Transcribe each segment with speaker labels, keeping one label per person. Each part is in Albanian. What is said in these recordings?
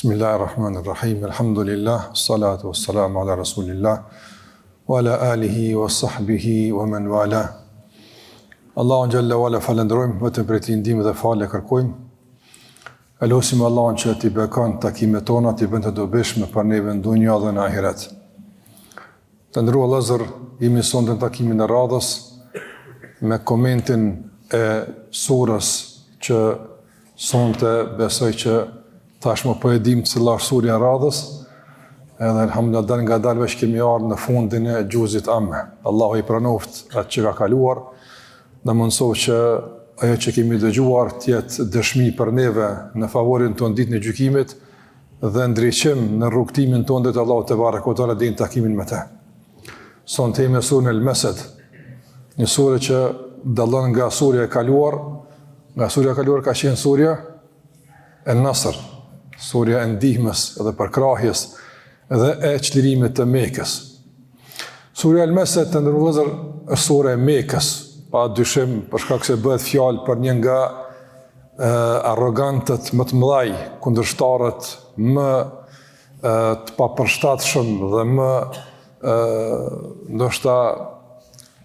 Speaker 1: Bismillahirrahmanirrahim. Alhamdulillah, salatu wassalamu ala rasulillah wa ala alihi wa sahbihi wa man wala. Allahun xhelle ue ala falënderojmë, vetëm prej tij ndihmë dhe falje kërkojmë. E lusim Allahun që t'i bekon takimet tona, t'i bën të dobishme për neve në dunja dhe në ahiret. Të nderuar vëllezër, jemi sonte në takimin e radhës me komentin e surës që sonte besoj që tashmë po e dimë cila është surja e radhës, edhe elhamdulillah dalëngadalë veç kemi ardhë në fundin e xhuzit amme. Allahu i pranoftë atë që ka kaluar, na mundësoftë që ajo që kemi dëgjuar të jetë dëshmi për neve në favorin tonë ditën e gjykimit, dhe ndriçim në rrugëtimin tonë drejt Allahut tebareke ue teala deri në takimin me të. Sonte jemi me surën El Mesed, një sure që dallon nga surja e kaluar, nga surja e kaluar ka qenë surja En Nasr, surja e ndihmës dhe përkrahjes dhe e çlirimit të Mekës. Surja El Mesed të nderuar vëllezër është sure e Mekës, pa dyshim për shkak se bëhet fjalë për një nga arrogantët më të mëdhaj, kundërshtarët më të papërshtatshëm dhe më ndoshta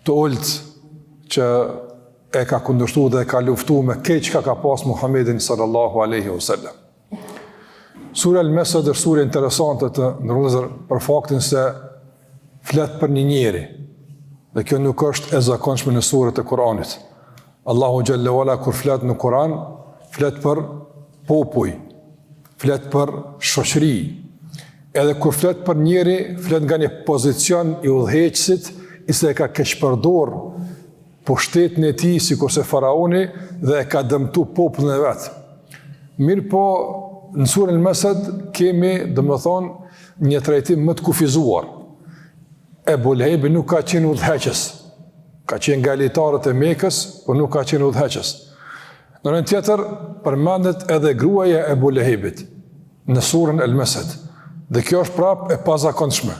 Speaker 1: të ulët që e ka kundërshtu dhe e ka luftu me krejt çka ka pas Muhammedin sallallahu aleyhi wa sallam. Surja El Mesed është sure interesante të nderuar vëllezër për faktin se flet për një njeri dhe kjo nuk është e zakonshme në suret e Kuranit. Allahu xhelle ue ala kur flet në Kuran, flet për popuj, flet për shoqëri. Edhe kur flet për njeri, flet nga një pozicion i udhëheqësit, i cili e ka keqpërdor pushtetin e tij sikurse faraoni dhe e ka dëmtu popullin e vet. Mirëpo, në surën El Mesed kemi, domethënë, një trajtim më të kufizuar. Ebu Lehebi nuk ka qenë udhëheqës, ka qenë nga elitarët e Mekës, por nuk ka qenë udhëheqës. Në anën tjetër, përmendet edhe gruaja e Ebu Lehebit, në surën El Mesed. Dhe kjo është prapë e pazakonshme.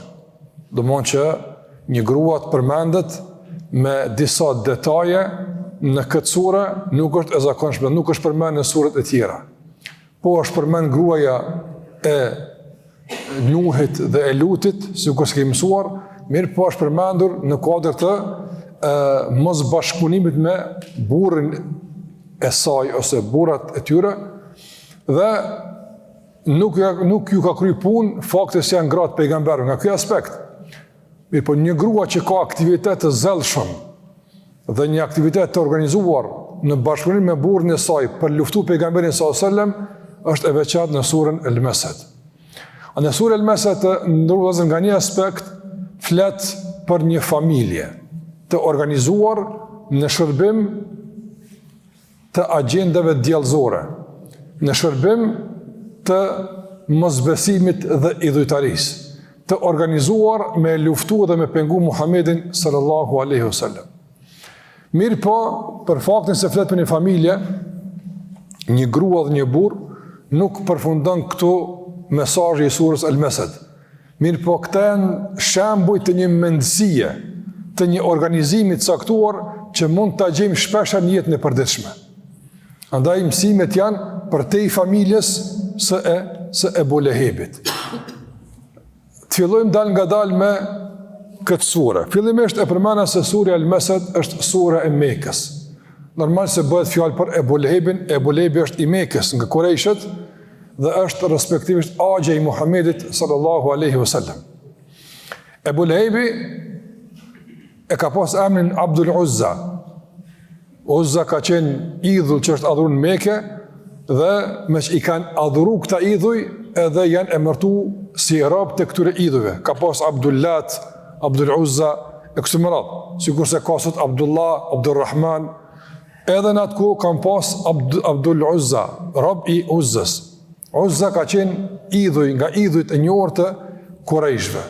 Speaker 1: Domethënë që një grua të përmendet me disa detaje në këtë sure nuk është e zakonshme, nuk është përmend në suret e tjera. Po është përmend gruaja e Nuhit dhe e Lutit, sikurse kemi mësuar, mirëpo është përmendur në kuadër të e, mosbashkëpunimit me burrin e saj ose burrat e tyre dhe nuk nuk ju ka kry punë fakti se janë gra të pejgamberëve nga ky aspekt. Mirëpo një grua që ka aktivitet të zellshëm dhe një aktivitet të organizuar në bashkëpunim me burrin e saj për luftu pejgamberin sallallahu alajhi wasallam është e veçantë në surën El Mesed. A në surën El Mesed të nderuar vëllezër nga një aspekt flet për një familje të organizuar në shërbim të agjendave djallëzore, në shërbim të mosbesimit dhe idhujtarisë, të organizuar me luftu dhe me pengu Muhammedin sallallahu alaihi wasallam. Mirëpo, për faktin se flet për një familje, një grua dhe një burrë, nuk përfundon këtu mesazhi i surës El Mesed. Mirëpo këta janë shembuj të një mendësie, të një organizimi të caktuar që mund ta gjejmë shpeshherë në jetën e përditshme. Andaj mësimet janë përtej familjes së e së Ebu Lehebit. Të fillojmë dalëngadalë me këtë sure. Fillimisht e përmenda se surja El Mesed është sure e Mekës. Normal se bëhet fjalë për Ebu Lehebin, Ebu Lehebi është i Mekës, nga Kurejshët, dhe është respektivisht axha i Muhammedit sallallahu aleyhi wa sallam. Ebu Lehebi e ka pas emrin Abdul Uzza. Uzza ka qenë idhull që është adhuru në Meke dhe meqë i kanë adhuru këta idhuj edhe janë emërtu si rob të këtyre idhujve. Ka pas Abdul Lat, Abdul Uzza e kështu me radhë. Sikurse ka sot Abdullah, Abdul Rahman, Edhe në atë kohë kanë pas Abdul Uzza, rob i Uzzës. Uzza ka qenë idhuj nga idhujt e njohur të Kurejshve.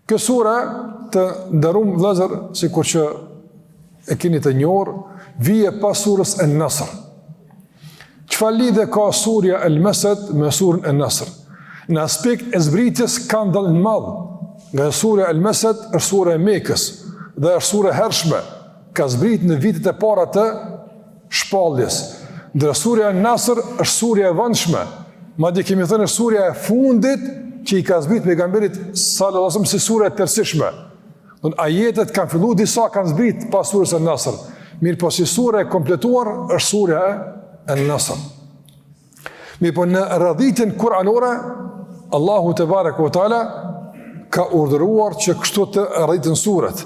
Speaker 1: Kjo sure të nderum vëllezër, sikur që e keni të njohur, vije pas surës En Nasr. Çfarë lidhje ka surja El Mesed me surën En Nasr? Në aspekt e zbritjes kanë dallim të madh. Nga surja El Mesed është sure e Mekës dhe është sure e hershme, ka zbrit në vitet e para të shpalljes. Ndërsa surja En Nasr është surja e vonshme. Madje kemi thënë është surja e fundit që i ka zbrit pejgamberit sallallahu alajhi wasallam si sure e tërësishme. Don ajetet kanë fillu disa kanë zbrit pas surës An-Nasr. Mirëpo si sure e kompletuar është surja e An-Nasr. Mirëpo në radhitjen kuranore Allahu tebareke ve teala ka urdhëruar që kështu të radhiten suret.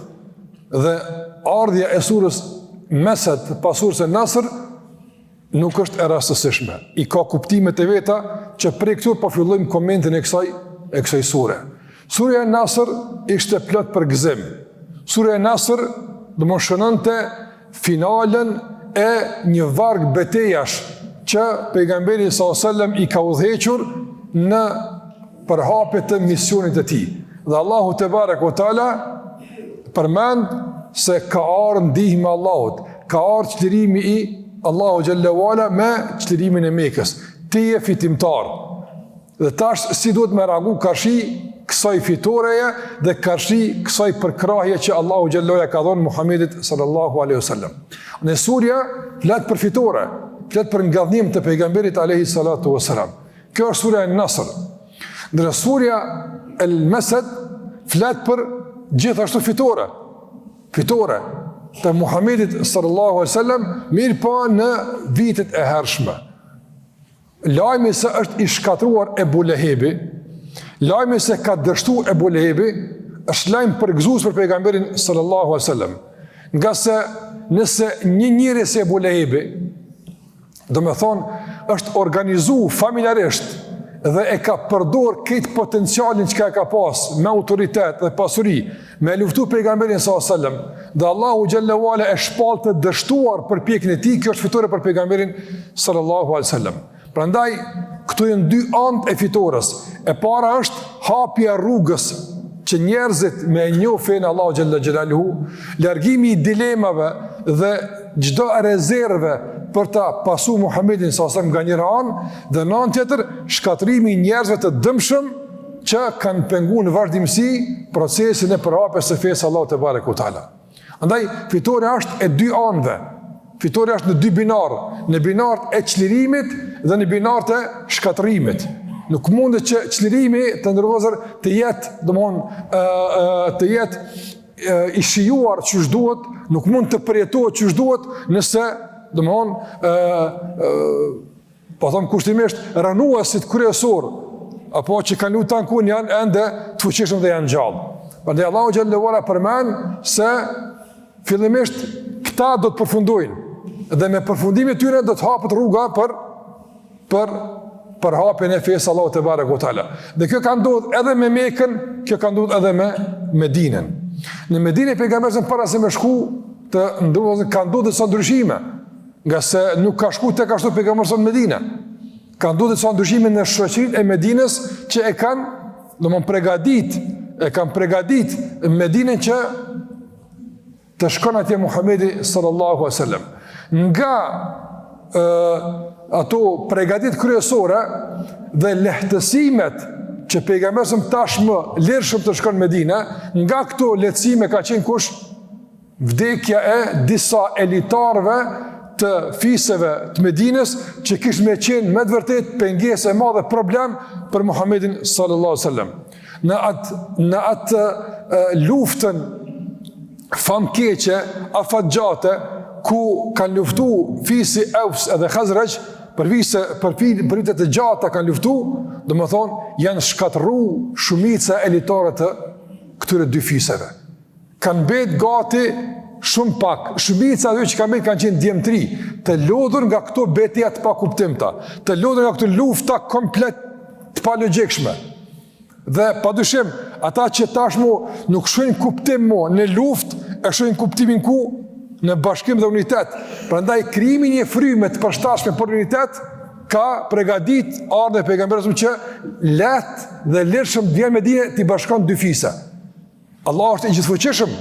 Speaker 1: Dhe ardhja e surës Mesed pas surës An-Nasr nuk është e rastësishme. I ka kuptimet e veta që prej këtu po fillojmë komentin e kësaj e kësaj sure. Surja An-Nasr ishte plot përgëzim. Surja An-Nasr domethënë shënonte finalen e një varg betejash që pejgamberi sallallahu alajhi wasallam i ka udhëhequr në përhapje të misionit të tij. Dhe Allahu tebareke ve teala përmend se ka ardhur ndihma e Allahut, ka ardhur çlirimi i Allahu xhelle ve ala me çlirimin e Mekës. Ti je fitimtar. Dhe tash si duhet me reagu karshi kësaj fitoreje dhe karshi kësaj përkrahje që Allahu xhelle ve ala ka dhonë Muhammedit sallallahu alaihi wasallam. Në surja flet për fitore, flet për ngadhnim të pejgamberit alaihi salatu wasallam. Kjo është surja An-Nasr. Ndërsa surja El Mesed flet për gjithashtu fitore. Fitore të Muhamedit sallallahu alaihi wasallam, mirëpo në vitet e hershme. Lajmi se është i shkatërruar Ebu Lehebi, lajmi se ka dështu Ebu Lehebi, është lajm përgëzues për pejgamberin sallallahu alaihi wasallam. Ngase nëse një njeri si Ebu Lehebi, Domethonë, është organizu familjarisht dhe e ka përdor këtë potencialin çka e ka pas me autoritet dhe pasuri, me luftu pejgamberin s.a.s. Dhe Allahu xhelle ve ala e shpall të dështuar përpjekjen e tij, kjo është fitore për pejgamberin sallallahu alaihi wasallam. Prandaj këto janë dy anët e fitores. E para është hapja e rrugës që njerëzit me e njoh fenë e Allahut xhelle xhelaluhu, largimi i dilemave dhe çdo rezerve për ta pasu Muhammedin s.a.s. nga njëra anë, dhe në anën tjetër, shkatërrimi i njerëzve të dëmshëm që kanë pengu në vazhdimësi procesin e përhapjes së fesë së Allahut tebareke ve teala. Andaj, fitorja është e dy anëve, fitorja është në dy binarë, në binarët e çlirimit dhe në binarët e shkatërrimit. Nuk mundet që çlirimi të nderuar vëllezër të jetë, domthon, ë ë të jetë i shijuar qysh duhet, nuk mund të përjetohet qysh duhet nëse, domthon, ë ë po them kushtimisht rrënuesit kryesor apo që kanë lujt tankun janë ende të fuqishëm dhe janë gjallë. Prandaj Allahu xhelle ve ala përmend se fillimisht këta do të përfundojnë dhe me përfundimin e tyre do të hapet rruga për për përhapjen e fesë Allahut tebareke ve teala. Dhe kjo ka ndodhur edhe me Mekën, kjo ka ndodhur edhe me Medinën. Në Medinë pejgamberi para se me shku të nderuar vëllezër ka ndodhur disa ndryshime. Ngase nuk ka shku tek ashtu pejgamberi në Medinë. Ka ndodhur disa ndryshime në shoqërinë e Medinës që e kanë, domthon pregadit, e kanë pregadit Medinën që të shkon atje Muhamedi sallallahu alaihi wasallam. Nga ë ato pregadit kryesore dhe lehtësimet që pejgamberi tashmë lirshëm të shkon në Medinë, nga këto lehtësime ka qenë kush Vdekja e disa elitarëve të fiseve të Medinës që kish me qenë me të vërtetë pengesë e madhe problem për Muhammedin sallallahu alaihi wasallam. Në atë në atë luftën famkeqe, afatgjate ku kanë luftu fisi Evs edhe Khazrexh, për vise për për vite të gjata kanë luftu, domethonë janë shkatërru shumica elitare të këtyre dy fiseve. Kanë mbet gati shumë pak, shumica aty që kanë mbet kanë qenë djem të ri, të lodhur nga këto beteja të pakuptimta, të lodhur nga këto lufta komplet të palogjikshme. Dhe padyshim, ata që tashmë nuk shohin kuptim mo në luftë, e shohin kuptimin ku në bashkim dhe unitet. Prandaj krijimi i një fryme të përshtatshme për unitet ka pregadit ardhjen e pejgamberit që lehtë dhe lirshëm të vjen në Medinë t'i bashkon dy fise. Allahu është i gjithëfuqishëm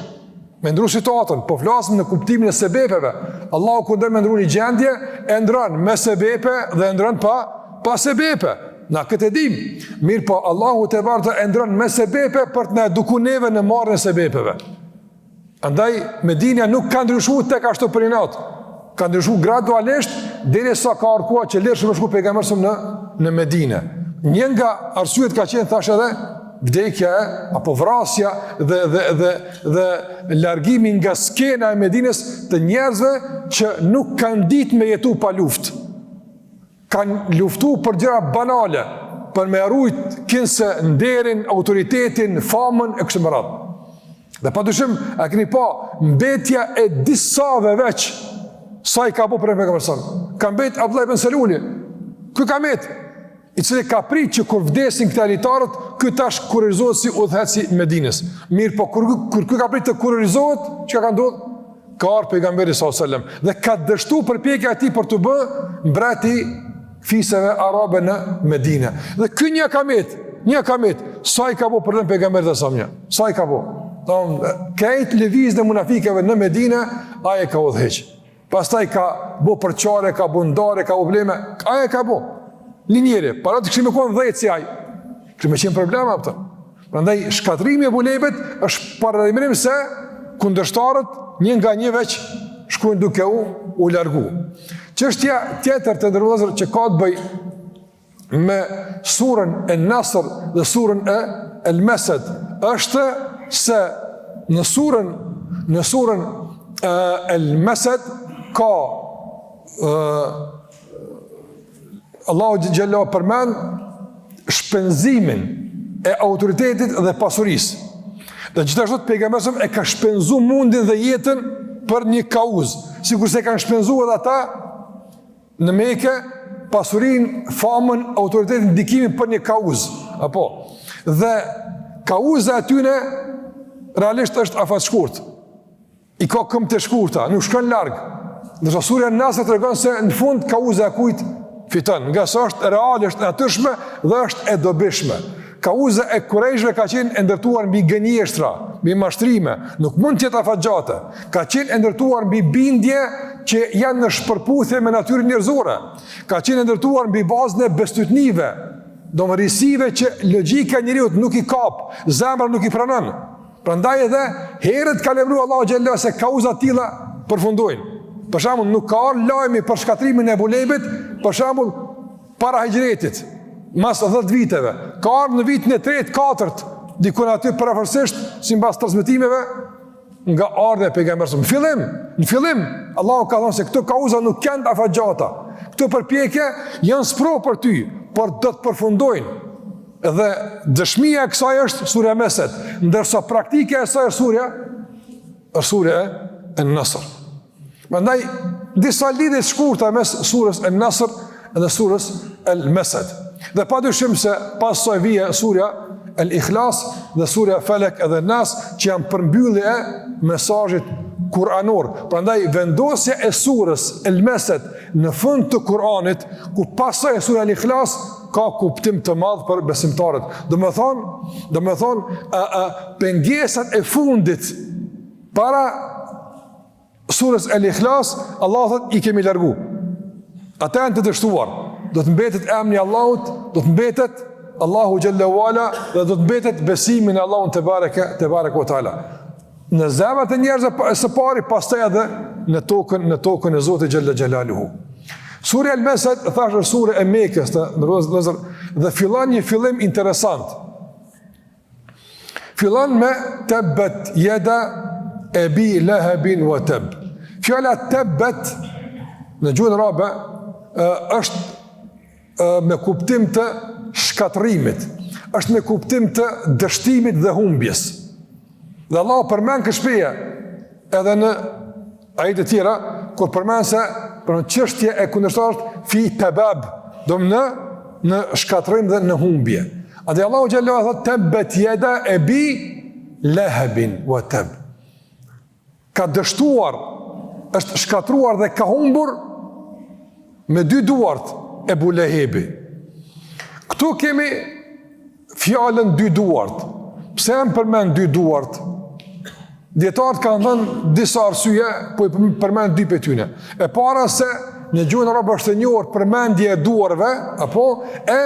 Speaker 1: me ndru situatën, po flasim në kuptimin e sebepeve. Allahu kur don me ndru një gjendje, e ndron me sebepe dhe e ndron pa pa sebepe. Na këtë e dim. Mirëpo Allahu tebareke e ndron me sebepe për të na eduku neve në marrjen e sebepeve. Andaj Medina nuk ka ndryshu tek ashtu për një natë. Ka ndryshu gradualisht derisa ka ardhë koha që lirshëm me shku pejgamberi a.s. në, në Medine. Një nga arsyet ka qenë thash edhe vdekja e, apo vrasja dhe, dhe, dhe, dhe largimi nga skena e Medines të njerëzve që nuk kanë ditë me jetu pa luftë. Kanë luftu për gjëra banale, për me rujt kinse nderin, autoritetin, famën e kështu me radhë. Dhe pa dyshim, a keni pa, mbetja e disave veç, sa i ka bo për pejgamberit a.s. Ka mbet Abdullah ibn Seluli, ky ka mbet, i cili ka prit që kur vdesin këta elitarët, ky tash kurorëzohet si udhëheqësi i Medinës. Mirëpo, kur, kur ky ka prit të kurorëzohet, çka ka ndodhë? Ka ardhë pejgamberi s.a.s. Dhe ka dështu përpjekja e tij për t'u bë mbreti i fiseve arabe në Medine. Dhe ky një ka met, një ka met, sa i ka bo problem pejgamberit a.s. një, sa i ka bo. Domethënë, krejt lëvizjen e munafikeve në Medine, ai e ka udhëheq. Pastaj ka bo përçarje, ka bo ndarje, ka bo probleme, ai e ka bo. Një njeri, para të kishim me konë dhetë si ai, kishte me qenë problem, a kupton. Prandaj shkatërrimi i Ebu Lehebit është paralajmërim se kundërshtarët një nga një veç shkojnë duke u u largu. Çështja tjetër të nderuar vëllezër që ka të bëjë me surën En Nasr dhe surën e El Mesed është se në surën në surën e El Mesed ka ë Allahu xhelle përmend shpenzimin e autoritetit dhe pasurisë. Dhe gjithashtu pejgamberi a.s. e ka shpenzu mundin dhe jetën për një kauzë, sikurse e kanë shpenzu edhe ata në Mekë pasurinë, famën, autoritetin, ndikimin për një kauzë. Apo. Dhe kauza e tyne realisht është afatshkurt. I ka këmbët e shkurta, nuk shkon larg. Ndërsa surja Nasr tregon se në fund kauza e kujt fiton, ngase është reale, është e natyrshme dhe është e dobishme. Kauza e Kurejshëve ka qenë e ndërtuar mbi gënjeshtra, mbi mashtrime, nuk mund të jetë afatgjate. Ka qenë e ndërtuar mbi bindje që janë në shpërputhje me natyrën njerëzore. Ka qenë e ndërtuar mbi bazën e bestytnive, domethënë risive që logjika e njeriut nuk i kap, zemra nuk i pranon. Prandaj edhe herët ka lajmëru Allahu xhelle se kauza të tilla përfundojnë. Për shembull, nuk ka ardhur lajmi për shkatërrimin e Ebu Lehebit, për shembull, para hixhretit, mas 10 viteve. Ka ardhur në vitin e tretë, katërt, dikun aty përafërsisht sipas transmetimeve nga ardhja e pejgamberit. Në fillim, në fillim Allahu ka thënë se këto kauza nuk janë afatgjata. Këto përpjekje janë sprovë për ty, por do të përfundojnë. Dhe dëshmia e kësaj është surja Mesed, ndërsa praktika e saj është surja është surja En Nasr. Prandaj disa lidhje të shkurta mes surës En Nasr dhe surës El Mesed. Dhe pa dyshim se pas saj vjen surja El Ikhlas dhe surja Felek edhe Nas që janë përmbyllje e mesazhit kuranor. Prandaj vendosja e surës El Mesed në fund të Kuranit, ku pas saj surja El Ikhlas ka kuptim të madh për besimtarët. Domethonë, domethonë, a, a, pengesat e fundit para surës El Ikhlas, Allahu thotë i kemi largu. Ata janë të dështuar. Do të mbetet emni i Allahut, do të mbetet Allahu xhelle ue ala dhe do të mbetet besimi në Allahun tebareke, tebareke ue teala. Në zemrat e njerëzve së pari, pastaj edhe në tokën, në tokën e Zotit xhelle xhelaluhu. Surja El Mesed, thashë është sure e Mekës të nderuar vëllezër, dhe fillon një fillim interesant. Fillon me tebbet jeda ebi lehebin ue teb. Fjala tebbet në gjuhën arabe është me kuptim të shkatërrimit, është me kuptim të dështimit dhe humbjes. Dhe Allahu përmend këtë shprehje edhe në ajete të tjera, kur përmend se për një çështje e kundërshtarit fi tebab, domethënë në shkatërrim dhe në humbje. Andaj Allahu xhelle thotë tebbet jeda ebi lehebin ue teb. Ka dështuar, është shkatërruar dhe ka humbur me dy duart Ebu Lehebi. Këtu kemi fjalën dy duart. Pse janë përmend dy duart? Dijetarët kanë dhënë disa arsye, po i përmend dy prej tyne. E para se në gjuhën arabe është e njohur përmendja e duarve, apo e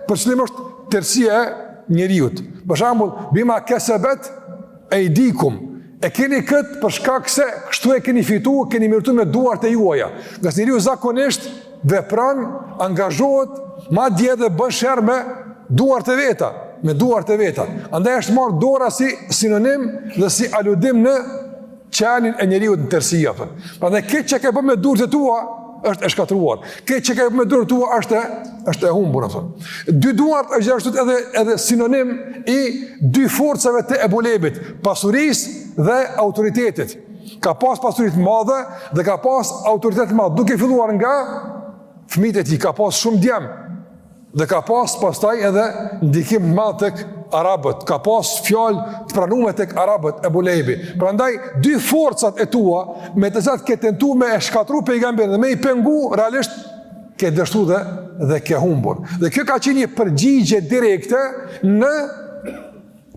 Speaker 1: për qëllim është tërësia e njeriut. Për shembull, bima kesebet ejdikum. E keni këtë për shkak se kështu e keni fitu, keni meritu me duart e juaja. Ngase njeriu zakonisht. vepron, angazhohet, madje edhe bën sherr me duart e veta, me duart e veta. Andaj është marrë dora si sinonim dhe si aludim në qenien e njeriut në tërësi, a kupton. Prandaj këtë që ke bërë me duart e tua është e shkatërruar. Këtë që ke bërë me duart e tua është e është e humbur, a kupton. Dy duart është gjithashtu edhe edhe sinonim i dy forcave të Ebu Lehebit, pasurisë dhe autoritetit. Ka pas pasuri të madhe dhe ka pas autoritet të madh, duke filluar nga fëmijët e tij, ka pas shumë djem dhe ka pas pastaj edhe ndikim të madh tek arabët, ka pas fjalë të pranume tek arabët Ebu Lehebi. Prandaj dy forcat e tua me të cilat ke tentu me e shkatërru pejgamberin dhe me i pengu realisht ke dështu dhe dhe ke humbur. Dhe kjo ka qenë një përgjigje direkte në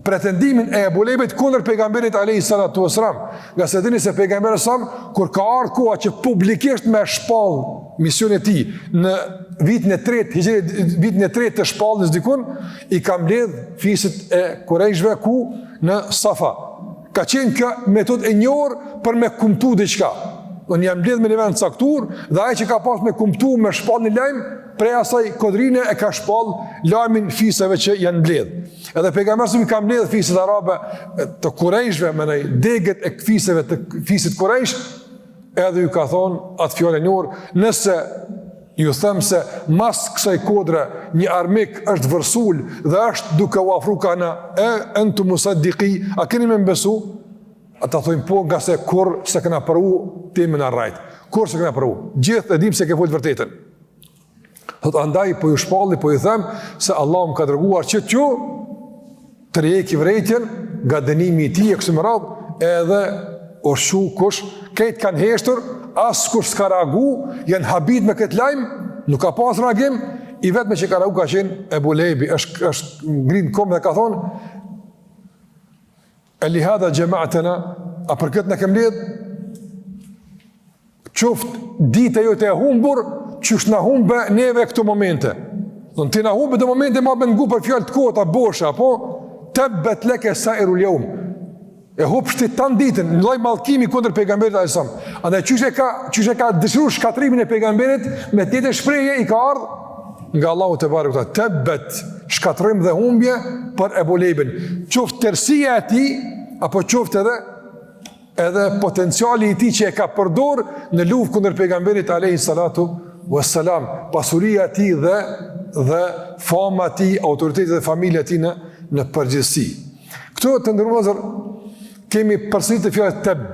Speaker 1: pretendimin e Ebu Lehebit kundër pejgamberit alayhi salatu wasalam, ngase dini se pejgamberi sa kur ka ardhur koha që publikisht me shpall misionin e tij në vitin e tretë hixhrit, vitin e tretë të shpalljes dikun, i ka mbledh fiset e Kurejshve ku në Safa. Ka qenë kjo metodë e njohur për me kumtu diçka. Do janë mbledh me një vend caktuar dhe ai që ka pas me kumtu me shpall një lajm, prej asaj kodrine e ka shpall lajmin fiseve që janë mbledh. Edhe pejgamberi sa i ka mbledh fiset arabe të Kurejshve, me degët e fiseve të fisit Kurejsh, edhe ju ka thonë atë fjalë e njohur, nëse ju them se mas kësaj kodre një armik është vërsul dhe është duke u afru ka na, e entum musaddiki, a keni me m'besu? Ata thonë po ngase kurrë s'e kena provu ti me na rrejt. Kurrë s'e kena provu. Gjithë e dim se ke fol të vërtetën. Thot andaj po ju shpalli, po ju them se Allahu më ka dërguar që t'ju tërheki vërejtjen nga dënimi i tij e kështu me radhë, edhe u shqu kush, krejt kanë heshtur, askush s'ka reagu, janë habit me këtë lajm, nuk ka pas reagim, i vetmi që ka reagu ka qenë Ebu Lehebi, është, është ngrit n'kom dhe ka thonë, E li hadha xhema'tena, a për këtë na ke mbledh? Qoftë dita jote e humbur, qysh na humbe neve këto momente. Don ti na humbe do momente ma me ngu për fjalë të kota boshe apo tebbet leke sairul jeum. E hupsh ti tan ditën, një lloj mallkimi kundër pejgamberit alejhi selam. Andaj qysh e ka, qysh e ka dëshiru shkatërrimin e pejgamberit, me të njëjtën shprehje i ka ardhur nga Allahu tebareke ve teala tebbet shkatërrim dhe humbje për Ebu Lehebin qoftë tërësia e tij apo qoftë edhe edhe potenciali i tij që e ka përdor në luftë kundër pejgamberit alayhi salatu wassalam pasuria e tij dhe dhe fama e tij autoriteti dhe familja e tij në në përgjithësi këtu të nderuar vëllezër kemi përsëritje të fjalës teb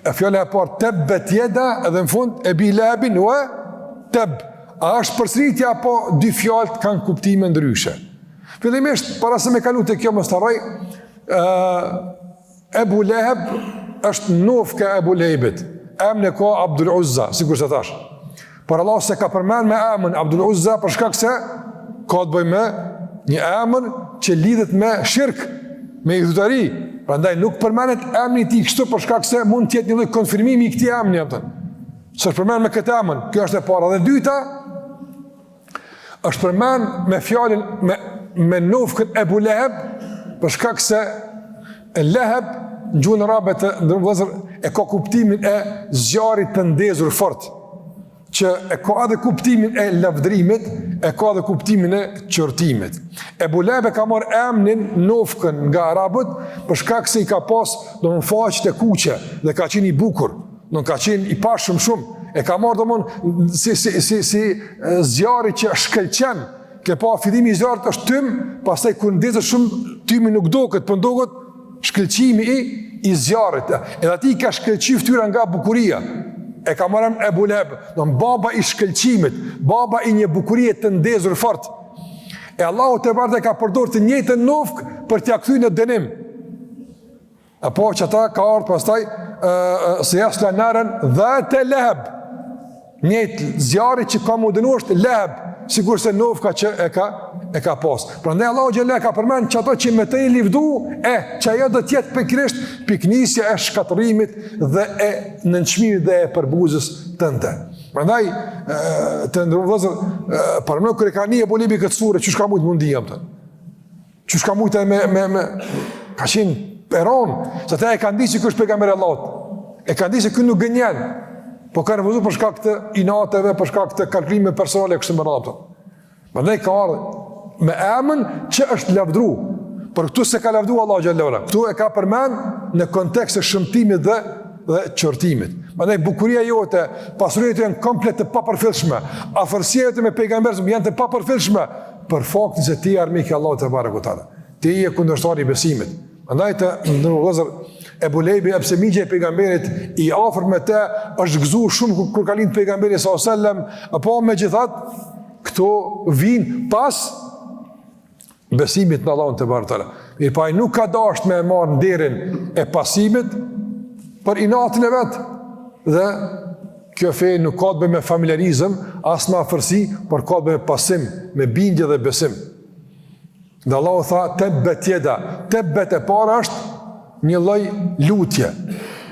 Speaker 1: E fjala e parë tebbet jeda edhe në fund ebi lehebin ue teb. A është përsëritje apo dy fjalët kanë kuptime ndryshe? Fillimisht para se me kalu te kjo mos të harroj, ë Ebu Leheb është nofka e Ebu Lehebit. Emrin e ka Abdul Uzza, sikurse thash. Por Allahu s'e ka përmend me emën Abdul Uzza për shkak se ka të bëjë me një emër që lidhet me shirk, me idhujtari. Prandaj nuk përmendet emri i tij kështu për shkak se mund të jetë një lloj konfirmimi i këtij emri, apo. S'është përmend me këtë emër, kjo është e para dhe e dyta është përmend me fjalën me me nofkën Ebu Leheb për shkak se Leheb në gjuhën arabe të nderuar vëllezër e ka kuptimin e zjarrit të ndezur fort që e ka edhe kuptimin e lavdrimit, e ka edhe kuptimin e qortimit. Ebu Leheb e ka marrë emnin nofkën nga arabët për shkak se i ka pas domthon faqet e kuqe dhe ka qenë i bukur, domthon ka qenë i pashëm shumë. E ka marrë domthon si si si si zjarri që shkëlqen Ke pa fillimi i zjarrit është tym, pastaj kur ndezet shumë tymi nuk doket, po doket shkëlqimi i i zjarrit. Edhe atij i ka shkëlqy fytyra nga bukuria. E ka marrë emrin Ebu Leheb, domthon baba i shkëlqimit, baba i një bukurie të ndezur fort. E Allahu tebareke ka përdorur të njëjtën nofkë për t'ia kthy në dënim. Apo që ata ka ardhë pastaj sejasla naren dhate leheb njëjtë zjarri që ka m'u dënu është leheb sikurse nofka që e ka e ka pas. Prandaj Allahu xhele ka përmend që ato që me të je livdu, e që ajo do të jetë pikërisht pikënisja e shkatërrimit dhe e nënçmimit dhe e përbuzjes tënde. Prandaj të nderuar vëllezër, paramendo kur e ka ni Ebu Lehebi këtë sure, qysh ka mujtë m'u ndi, a kupton. Qysh ka mujtë me, me, me, ka qenë e ronë, se ata e kanë di që ky është pejgamber i Allahut, e kanë di se ky nuk gënjen, Po ka refuzu për shkak të inateve, për shkak të kalkulimeve personale kështu me radhë. Prandaj ka ardhë me emën që është lavdru. Por këtu s'e ka lavdru Allahu xhelle ue ala. Këtu e ka përmend në kontekst të shëmtimit dhe dhe qortimit. Prandaj bukuria jote, pasuria jote janë komplet të papërfillshme. Afërsia jote me pejgamberin janë të papërfillshme për faktin se ti je armik i Allahut tebareke ue teala. Ti je kundërshtar i besimit. Andaj të nderuar vëllezër, Ebu Lehebi, edhe pse mixha i pejgamberit, i afërt me te, është gëzu shumë kur ka lind pejgamberi s.a.s. Apo megjithatë, këto vijnë pas besimit në Allahun tebareke ue teala. Mirëpo ai nuk ka dasht me e marrë nderin e pasimit për inatin e vet. Dhe kjo fe nuk ka të bëjë me familjarizëm, as me afërsi, por ka të bëjë me pasim, me bindje dhe besim. Dhe Allahu tha tebbet jeda, tebbet e para është një lloj lutje,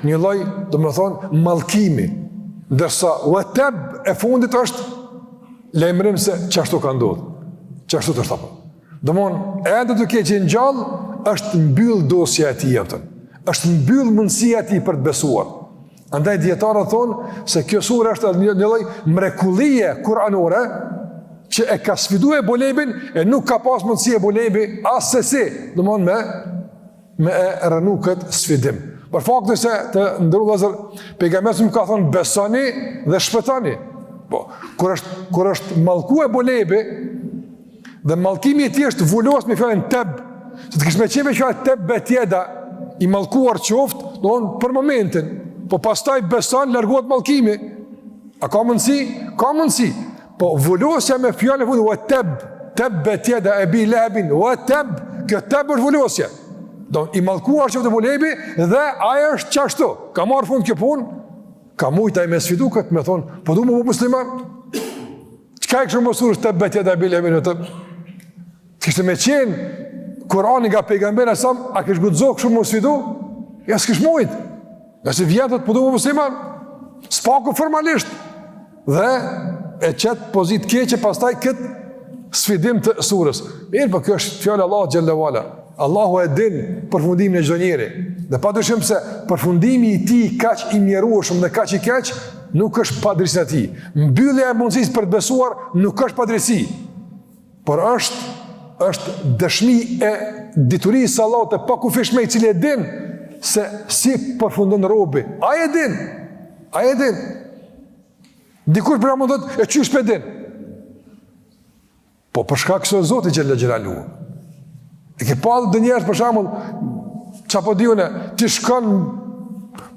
Speaker 1: një lloj, domethënë, mallkimi. Ndërsa wa tab e fundit është lajmërim se qashtu ka ndodhur. Qashtu është apo. Domthon, ende duke qenë gjallë, është mbyll dosja e tij, apo. Është mbyll mundësia e tij për të besuar. Andaj dijetarët thonë se kjo sure është një, një lloj mrekullie kuranore që e ka sfidu Ebu Lehebin e nuk ka pas mundësi Ebu Lehebi assesi, domthon me me e rrënu këtë sfidim. Për faktin se të nderuar vëllezër, pejgamberi s.a.s. ka thonë besoni dhe shpëtoni. Po, kur është kur është mallku Ebu Lehebi Dhe mallkimi i tij është vulos me fjalën teb, se të kish me qenë me fjalën tebbet jeda, i mallkuar qoftë, domthon për momentin, po pastaj beson largohet mallkimi. A ka mundësi? Ka mundësi. Po vulosja me fjalën e fundit wa teb, tebbet jeda ebi lehebin wa teb, kjo teb është vulosje. Do i mallkuar qoftë Ebu Lehebi dhe ai është qashtu. Ka marrë fund kjo punë, ka mujt ai me sfidu këtë, me thonë, po du m'u bo musliman. Çka i kishte bo sures tebbet jeda ebi lehebin ve teb? Të kishte me qenë Kurani nga pejgamberi a.s., a kish guxu kështu me sfidu? Ja, s'kish mujt. Nëse vjen thotë po du m'u bo musliman, s'paku formalisht. Dhe e qet n'pozitë t'keqe pastaj këtë sfidim të surës. Mirëpo kjo është fjala e Allahut xhelle ve ala. Allahu e din përfundimin e çdo njeri. Dhe padyshim se përfundimi i tij kaq i mjerueshëm dhe kaq i keq nuk është padrejtësi e tij. Mbyllja e mundësisë për të besuar nuk është padrejtësi, por është është dëshmi e diturisë së Allahut të pakufishme i cili e din se si përfundon robi. Ai e din. Ai e din. Dikush për mund thotë, e qysh pe din? Po për shkak se Zoti xhelle xhelaluhu. E ke pa do njerëz për shembull, ça po di unë, ti shkon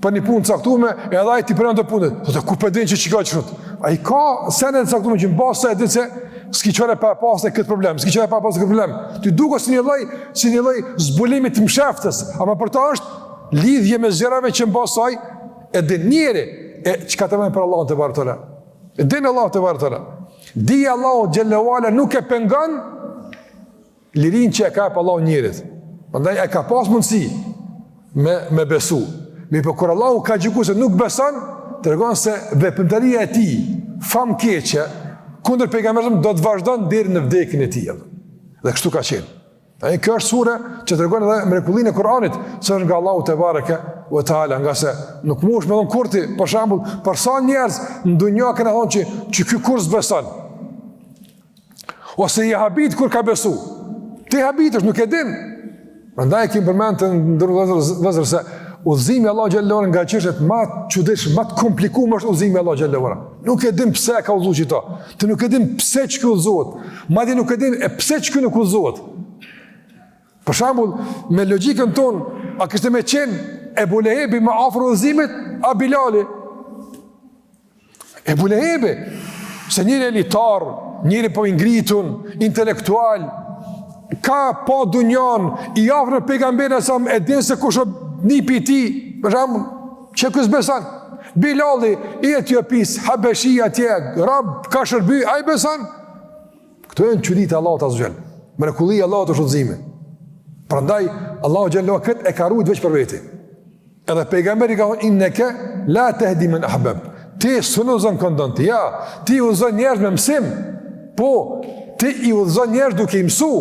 Speaker 1: për një punë të caktuar, edhe ai t'i pranon ato punët. Thotë ku po din që çka qysh. Ai ka sene të caktuar që mbase e din se s'ki çare pa pasë këtë problem, s'ki çare pa pasë këtë problem. Ty duket si një lloj, si një lloj zbulimi të msheftës, ama për ta është lidhje me gjërave që mbase ai e din njeri e çka të vjen për Allahun tebareke ve teala. E din Allahu tebareke ve teala. Dija e Allahut xhelle ve ala nuk e pengon lirinë që e ka jep Allahu njerit. Prandaj e ka pas mundësi me, me besu. Mirëpo kur Allahu ka gjyku se nuk beson, tregon se veprimtaria e tij famkeqe kundër pejgamberit do të vazhdon deri në vdekjen e tij. Dhe kështu ka qenë. E kjo është sure që tregon edhe mrekullinë e Kur'anit, se është nga Allahu tebareke ve teala, ngase nuk mundesh me thonë kurrë ti, për shembull, për sa njerëz në dunja kena thonë që që ky kurrë s'beson. Ose i habit kur ka besu. Ti habitesh, nuk e din. Prandaj e kemi përmend të nderuar vëllezër se udhëzimi i Allahut xhelle ve ala nga çështjet më të çuditshme, më të komplikuara është udhëzimi i Allahut xhelle ve ala. Nuk e din pse e ka udhëzu qito. Ti nuk e din pse qiky udhëzohet. Madje nuk e din e pse qiky nuk udhëzohet. Për shembull, me logjikën tonë, a kishte me qenë Ebu Lehebi më afër udhëzimit, a Bilali? Ebu Lehebi, se njeri elitar, njeri po i ngritun, intelektual, ka pa dunjan, i afër me pejgamberin a.s., e din se kush është nipi i tij, për shembull, Që ky s'beson? Bilali i Etiopisë, Habeshi atje, rob, ka shërby, ai beson? Këto janë çuditë e Allahut azze ve xhel. Mrekulli e Allahut është udhëzimi. Prandaj, Allahu xhelle ve ala këtë e ka rujt veç për veti. Edhe pejgamberi ka thonë, inneke la tehdi men ahbebte. Ti s'un udhëzon kënd don ti, ja, ti udhëzon njerëz me mësim. Po, ti i udhëzon njerëz duke i mësu.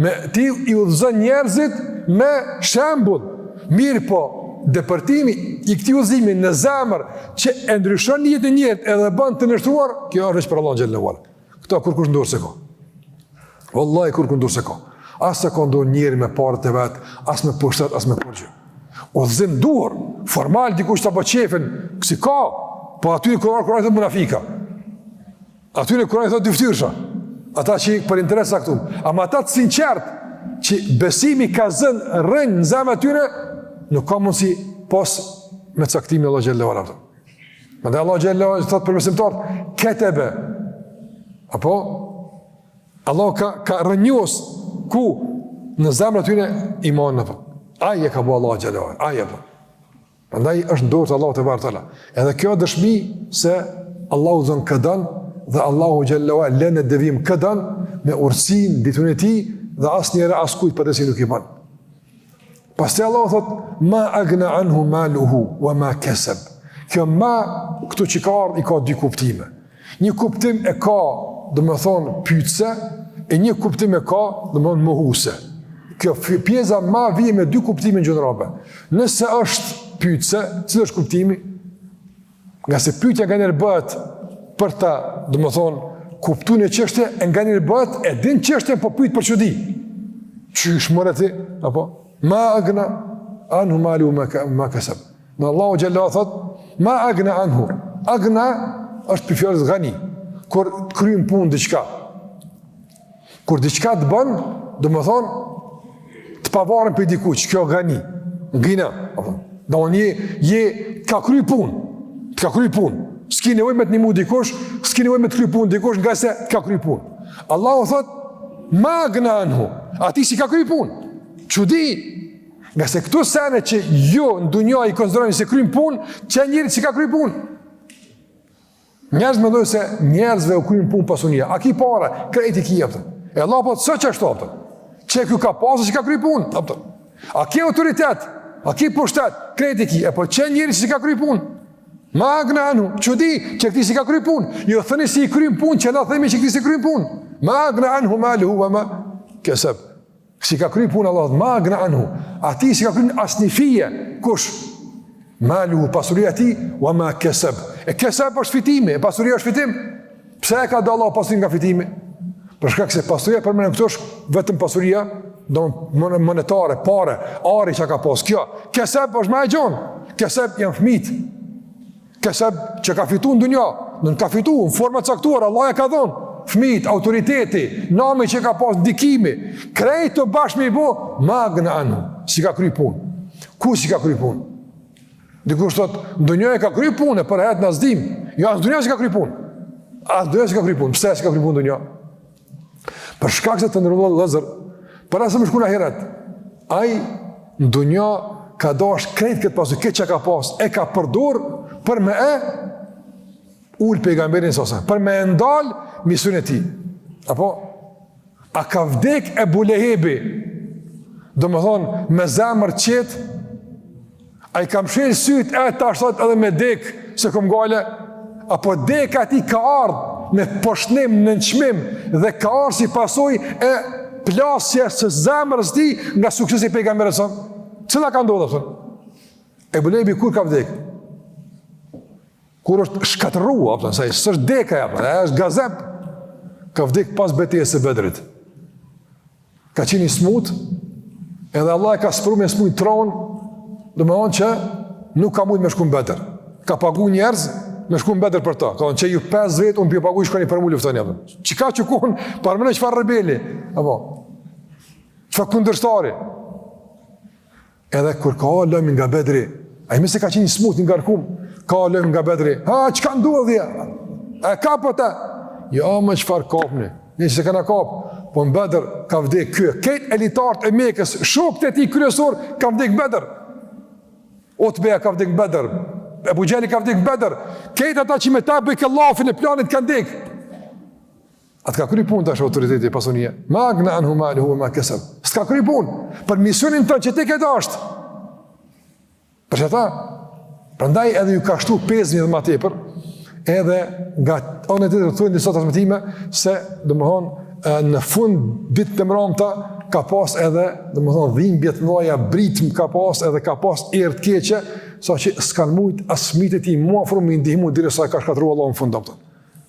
Speaker 1: Me, ti i udhëzon njerëzit me shembull. Mirëpo,. depërtimi i këtij udhëzimi në zemër që e ndryshon jetën e njerit edhe e bën të nënshtruar, kjo është veç prej Allahut xhelle ve ala. Këto kurkush n'dorë s'e ka. Wallahi kurkush n'dorë s'e ka. As s'e ka n'dorë njeri me paret e vet, as me pushtet, as me kurgjë. Udhëzim duhur, formal dikush ta bë qefin, kësi ka, po aty kur kur thotë munafika. Atyne Kurani thotë dyftyrsha. Ata që për interes caktum. Ama ata të sinqert që besimi ka zënë rrënjë në zemër atyne, nuk ka mundësi pos me caktimin e Allahut xhelle ve ala. Prandaj Allahu xhelle ve ala thotë për besimtarët, ketebe. Apo Allahu ka ka rrënjos ku në zemrat e tyre imanin apo. Ai e ka bo Allahu xhelle ve ala. Ai apo. Prandaj është në dorë të Allahut tebareke ve teala. Edhe kjo dëshmi se Allahu udhëzon kë don dhe Allahu xhelle ve ala lë në devijim kë don me urtësinë, diturinë e tij dhe asnjëherë askujt padrejtësi nuk i bën. Pastaj Allahu thot ma agna anhu maluhu wa ma kasab. Kjo ma këtu që ka ardhur i ka dy kuptime. Një kuptim e ka, domethonë, pytëse, e një kuptim e ka, domethonë, mohuse. Kjo pjesa ma vjen me dy kuptime në gjuhën arabe. Nëse është pytëse, cili është kuptimi? Ngase pytja nganjëherë bëhet për ta, domethonë, kuptu një çështje, e nganjëherë bëhet, e din çështjen, po pyt për çudi. Qysh more ti? Apo? Ma agna anhu maluhu wa ma keseb. Në Allahu xhelle ve ala thot, ma agna anhu. Agna është prej fjalës gani, kur të kryn punë diçka. Kur diçka të bën, domethonë, të pavarun prej dikujt, kjo gani, gina, apo. Domethonë je, je, të ka kry punë, të ka kry punë. S'ki nevojë me të nimu dikush, s'ki nevojë me të kry punë dikush, ngase të ka kry punë. Allahu thot, ma agna anhu, atij s'i ka kry punë. Çudi, Ngase këto sene që ju në dunja i konsideroni se kryn punë, qe njerit s'i ka kry punë. Njerëz mendojnë se njerëzve u kryn punë pasunia. A ki pare, krejt i ki, a kupton. E Allahu po thotë s'është ashtu, a kupton. Qe ky ka pasë s'i ka kry punë, a kupton. A ki autoritet, a ki pushtet, krejt i ki. E po qe njerit s'i ka kry punë. Ma agna anhu, çudi, që këtij s'i ka kry punë. Jo thëni si i kryn punë, që na themi që këtij s'i kryn punë. Ma agna anhu maluhu wa ma keseb. S'i ka kry punë Allah, ma agna anhu, atij s'i ka kry asnjë fije, kush? Maluhu, pasuria e tij, wa ma keseb. E keseb është fitimi, e pasuria është fitim. Pse e ka da Allahu pasurinë nga fitimi? Për shkak se pasuria përmendur këtu është vetëm pasuria do monetare, pare, ari që ka pas kjo. Keseb është ma e gjonë. Keseb janë fëmijët. Keseb që ka fitu në dunja, në ka fitu në forma të caktuara, Allah e ka dhonë, fëmijët, autoriteti, nami që ka pas ndikimi, krejt të bashkë me i bo, ma agna anhu, s'i ka kry punë. Ku s'i ka kry punë? Dikush thot, në dunja e ka kry punë, e për ahiret na s'dim. Jo, as në dunja s'i ka kry punë. As në dunja s'i ka kry punë. Pse s'i ka kry punë në dunja? Për shkak se të nderuar vëllezër, para se me shku në ahiret, ai në dunja ka dash krejt këtë pasuri, këtë që ka pas, e ka përdor për me e ul pejgamberin s.a.s., për me e ndal misionin e tij. Apo, a ka vdek Ebu Lehebi, domethonë, me zemër qetë, A i ka mshel sytë e tash thot edhe me dek s'e kom gajle, apo deka e tij ka ardhë me poshtnim, nënçmim dhe ka ardhë si pasojë e plasjes së zemrës tij nga suksesi i pejgamberit s.a.s. Cila ka ndodhë, thënë? Ebu Lehebi kur ka vdek? Kur është shkatërru, apo, se s'është deka, apo, e është gazep, ka vdek pas betejës së Bedrit. Ka qenë i smut, edhe Allah e ka sprovu me smujt t'ron, domethonë që nuk ka mujtë me shku në Bedër. Ka pagu njerëz me shku në Bedër për ta. Ka thonë që ju 5 vetë, unë p'ju paguj shkoni për mu luftoni. Apo. Që ka që konë, paramendo çfarë rebeli, apo, çfarë kundërshtari. Edhe kur ka ardh lajmi nga Bedri, ai meqë ka qenë i smut i ngarkum, ka ardh lajmi nga Bedri, ha, çka ndodhi? E kapët? Jo, më çfarë kapni, ne s'e kena kap, po në Bedër ka vdek ky, krejt elitarët e Mekës, shokët e tij kryesor, kanë vdek në Bedër. Utbeja ka vdek në Bedër, Ebu Xhehli ka vdek në Bedër, krejt ata që me ta bëjke llafin e planit kanë vdek. A të ka kry punë tash autoriteti e pasunia? Ma agna anhu maluhu ve ma keseb. S'ka kry punë. Për misionin tënd që ti ke dashtë. Për qata? Prandaj edhe ju ka shtu pezmin edhe ma tepër, edhe nga ana tjetër thonë disa transmetime se, domethonë, në fund ditët e mramta. ka pas edhe, domethonë, dhimbje të mëdha, britmë ka pas edhe ka pas erë të keqe, saqë s'kan mujt as fëmijët e tij m'u afru me ndihmu derisa e ka shkatërru Allahu në fund apo.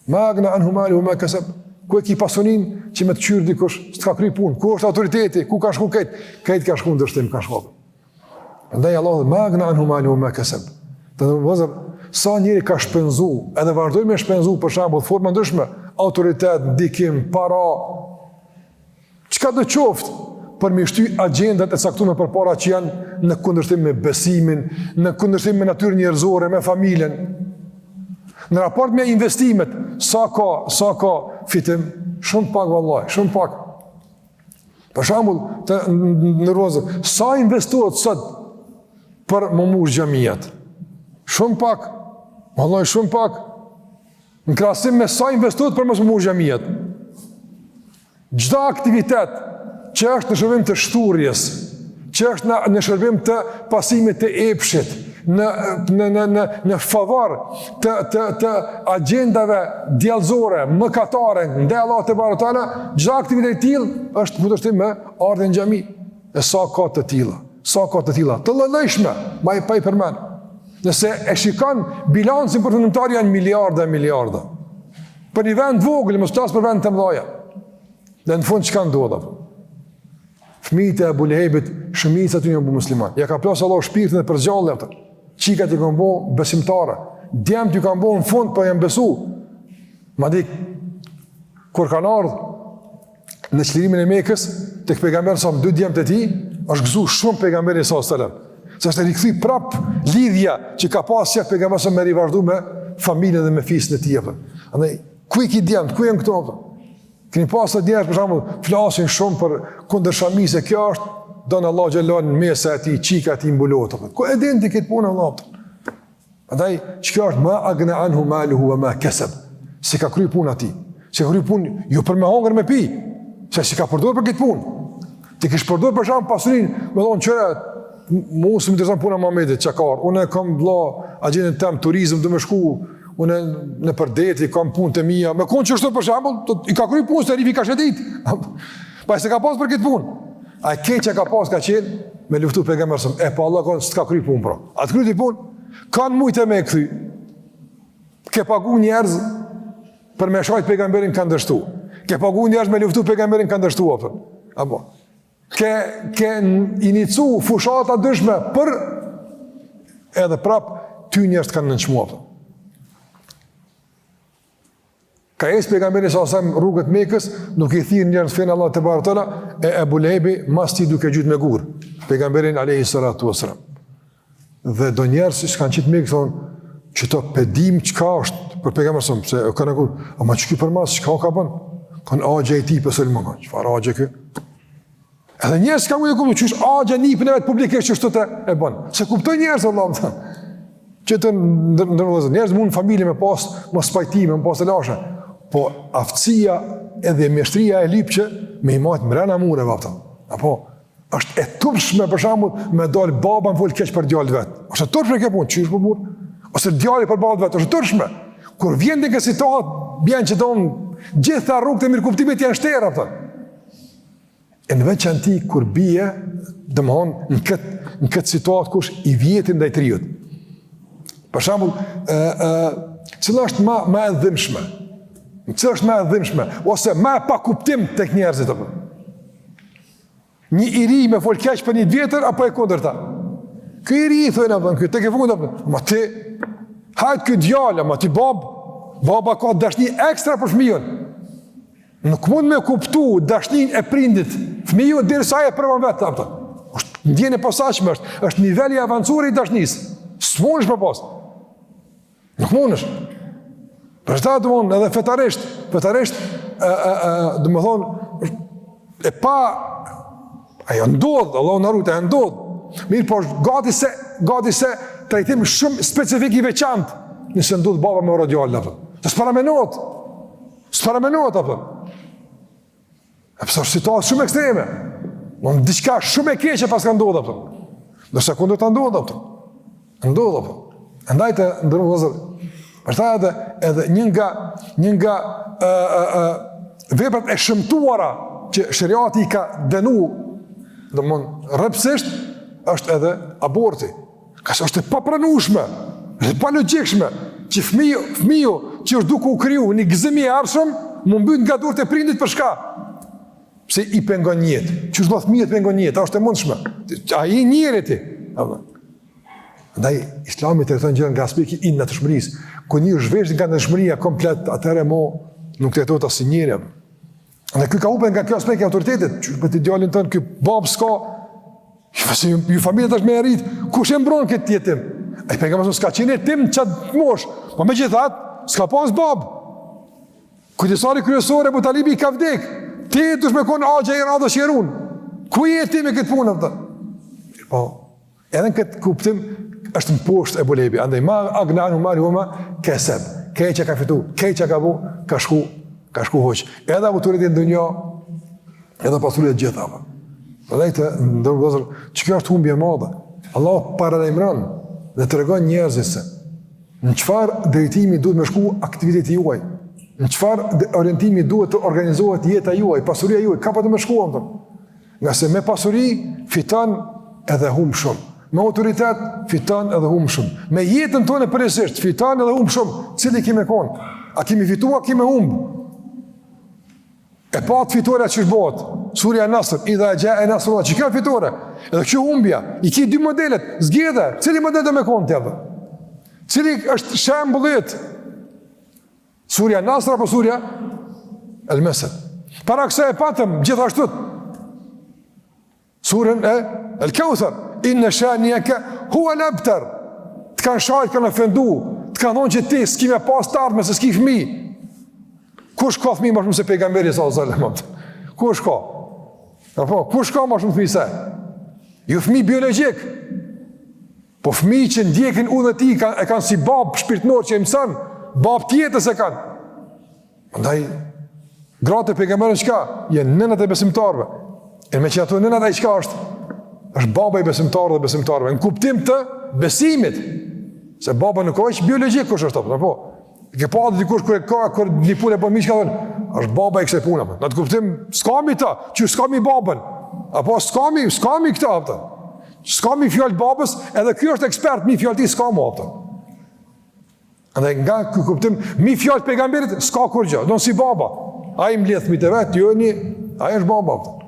Speaker 1: Ma agna anhu maluhu ma kasab. Ku e ki pasuninë që me të kqyr dikush, s'ka kry punë. Ku është autoriteti? Ku ka shku krejt? Krejt ka shku në dështim, ka shku. Andaj Allahu ma agna anhu maluhu ma kasab. Të nderuar vëllezër, sa njeri ka shpenzu, edhe vazhdojnë me shpenzu për shembull forma ndryshme, autoritet, ndikim, para, çka do qoftë, për me shty agjendat e caktume përpara që janë në kundërshtim me besimin, në kundërshtim me natyrën njerëzore, me familjen. Në raport me investimet, sa ka, sa ka fitim? Shumë pak vallahi, shumë pak. Për shembull, të nderuar vëllezër, sa investohet sot për m'u mush xhamiat? Shumë pak, vallahi shumë pak. Në krahasim me sa investohet për mos m'u mush xhamiat. Çdo aktivitet që është në shërbim të shthurjes, që është në, në shërbim të pasimit të epshit, në, në, në, në, në favor të, të, të agjendave djallëzore, mëkatare, ndaj Allahut tebareke ve teala, çdo aktivitet i tillë është në kundërshtim me ardhjen në xhami. E sa ka të tilla, sa ka të tilla, të llojllojshme, ma i pa i përmend. Nëse e shikon bilancin përfundimtar janë miliarda e miliarda. Për një vend të vogël, mos flas për vende të mëdha. Dhe në fund çka ndodh apo? Fëmijët e Ebu Lehebit, shumica e tyre janë bo musliman. Ja ka plas Allahu shpirtin dhe përgjalli ata. Çikat i kanë bo besimtare. Djemtë ju kanë bo në fund po janë besu. Madje kur kanë ardhur në çlirimin e Mekës, tek pejgamberi sa dy djemtë e tij, është gëzu shumë pejgamberi sa selam. Se është rikthy prap lidhja që ka pas qef pejgamberi sa me rivazhdu me familjen dhe me fisin e tij apo. Andaj ku i ki djemtë, ku janë këto apo? Keni pa sot njerëz për shembull flasin shumë për kundër shamisë, kjo është don Allahu xhele në mesa e tij, çika e tij mbulohet apo. Ku e din ti këtë punë Allah? Andaj çka është ma agna anhu maluhu wa ma kasab. S'i ka kry punë atij. S'i ka kry punë jo për me hongër me pi. Se s'i ka përdor për këtë punë. T'i kish përdor për shembull pasurinë, me thonë çfarë mu s'më intereson puna e Muhamedit çka ka. Unë kam vëlla agjendën tem turizëm do me shku unë nëpër deti kam punë të mia. Me kon qështu për shembull, i ka kry punë se rifi ka shëtit. Pa s'e ka pas për këtë punë. A e keq që ka pas ka qenë me luftu pejgamberin. E po Allah ka s'ka kry punë pra. A të kry punë? Kanë mujtë me e kthy. Ke pagu njerëz për me shajt pejgamberin kanë dështu. Ke pagu njerëz me luftu pejgamberin kanë dështu apo. Apo. Ke ke inicu fushata ndryshme për edhe prap ty njerëz të kanë nënçmu apo. Ka ecë pejgamberi sa selam rrugët Mekës, duke i thirrë njerëz n'fenë e Allahut tebareke ve teala, e Ebu Lehebi mas tij duke gjujt me gurë, pejgamberin alejhi salatu ve selam. Dhe do njerëz që s'kanë qitë Mekë, thonë, qëto p'e dim çka është për pejgamberin sa, pse e kanë gurë, ama qiky përmas, çka ka bën? Kanë axha i tij për sulmon, kanë, çfarë axhe ky? Edhe njerëz s'kanë mujtë kuptu, qysh axha nipin e vet publikisht qështu të e bën. S'e kuptojnë njerëz, Allah, më thënë. Që të nderuar vëllezër, njerëz mund në familje me pas mospajtime, me pas telashe, po aftësia edhe mjeshtria e lyp që me i majtë mrena mureve, apo. Apo, është e turpshme për shembull me dal baba me fol keq për djalin vet. Është e turpshme kjo punë, qysh po mur? Ose djali për babën vet, është e turpshme. Kur vjen në këtë situatë, bjen që don gjitha rrugët e mirëkuptimit janë shterë, apo. E në veçanti kur bie, domethonë, në këtë, në këtë situatë kush i vjetri ndaj të riut. Për shembull, ë ë cila është ma ma e dhimbshme? Cila është ma e dhimbshme ose ma e pakuptim tek njerëzit apo? Një i ri me fol keq për një të vjetër apo e kundërta? Ky i ri thonë apo ky tek e fundit apo? Ma ti hajt ky djalë, ma ti bab, baba ka dashni ekstra për fëmijën. Nuk mund me kuptu dashninë e prindit, fëmiju derisa ai e provon vetë, apo. Është ndjenjë e posaçme, është, është nivel i avancuar i dashnisë. S'mundesh me pas. Nuk mundesh. Për shta domethonë, edhe fetarisht, fetarisht, e, e, e, domethonë, e pa, ajo ndodh, Allahu na rujt, ajo ndodh. Mirëpo është gati se, gati se trajtim shumë specifik i veçantë, nëse ndodh baba me urra djalin, apo. Se s'paramenohet, S'paramenohet, apo. E pse është situatë shumë ekstreme. Në diçka shumë e keqe paska ndodhë, apo. Ndërsa kundërta ndodhë, apo. Ndodhë, apo. Andaj të nderuar vëllezër. Për ta edhe, edhe një nga, një nga e, e, e, veprat e shëmtuara që sheriati i ka dënu, domthon rreptësisht, është edhe aborti. Ngase është e papranueshme, dhe palogjikshme, që fëmiju, fëmiju që është duke u kriju një gëzim i ardhshëm, m'u mbyt nga durt e prindit për shka? Pse i pengon n'jetë? Qysh do fëmijët pengon n'jetë? A është e mundshme? A je njeri ti? Andaj, islami trajton gjërat nga aspekti i natyrshmërisë. Kur njeriu zhveshet nga natyrshmëria komplet, atëherë mo nuk trajtohet as si njeri. Dhe ky ka humbë nga kjo aspekt i autoritetit, që për të djalin tënd, ky babë s'ka, se ju, ju familje tash me e rrit, kush e mbron këtë jetim? Ai pejgamberi s'ka qenë jetim në qatë moshë, po megjithatë, s'ka pas babë. Kujdestari kryesor Ebu Talibi i ka vdek, ti dush me konë axha i radhës që e run, ku je ti me këtë punë, apo? Po, Edhe në këtë kuptim është mposht Ebu Lehebi, andaj ma agna anhu maluhu ve ma keseb, krejt që ka fitu, krejt që ka bu, ka shku, ka shku huq. Edhe autoriteti në dunja, edhe pasuritë e gjitha. Andaj të nderuar vëllezër, që kjo është humbje e madhe, Allah paralajmëron dhe tregon njerëzit se në çfarë drejtimi duhet me shku aktiviteti juaj, në çfarë orientimi duhet të organizohet jeta juaj, pasuria juaj, ka pa të me shku, apo. Ngase me pasuri fiton edhe humb shumë. Me autoritet fiton edhe humb shumë. Me jetën tonë përgjithësisht fiton edhe humb shumë. Cili ki me kon? A ki me fitu, a ki me humb? E patë fitorja qysh bëhet? Surja Nasr, idha xhae nasrullah, që kjo fitore? Edhe kjo humbja, i ki dy modelet, zgjidhe, cili model do me konë ti apo? Cili është shembulli yt? Surja Nasr apo surja El Mesed. Para kësaj e patëm gjithashtu surën e El Kauthar, inne shanieke huel ebter. Të kanë shajt, të kanë ofendu, të kanë thonë që ti s'ki me pas të ardhme se s'ki fëmi. Kush ka fëmi më shumë se pejgamberi sallallahu alajhi wasallam? Kush ka? Apo kush ka më shumë fëmi se? Jo fëmi biologjik. Po fëmijë që ndjekin udhën e tij kanë e kanë si babë shpirtënor që i mëson, babë të jetës e kanë. Andaj gratë e pejgamberit çka? Janë nënat e besimtarëve. E meqë ato nënat ai çka është? Është baba i besimtarëve dhe besimtareve. Në kuptim të besimit. Se baba nuk është biologjik kush është apo? Po. E ke pa dikush kur e ka kur një punë e bën mirë çka thon, është baba i kësaj pune. Në atë kuptim s'ka mi ta, që s'ka mi babën. Apo s'ka mi, s'ka mi këta apo. S'ka mi fjalë babës, edhe ky është ekspert mi fjalë tij s'ka më apo. Andaj nga ky kuptim, mi fjalë të pejgamberit s'ka kurrgjë, don si baba. Ai mbledh fëmijët e vet, jo një, ai është baba. Apo.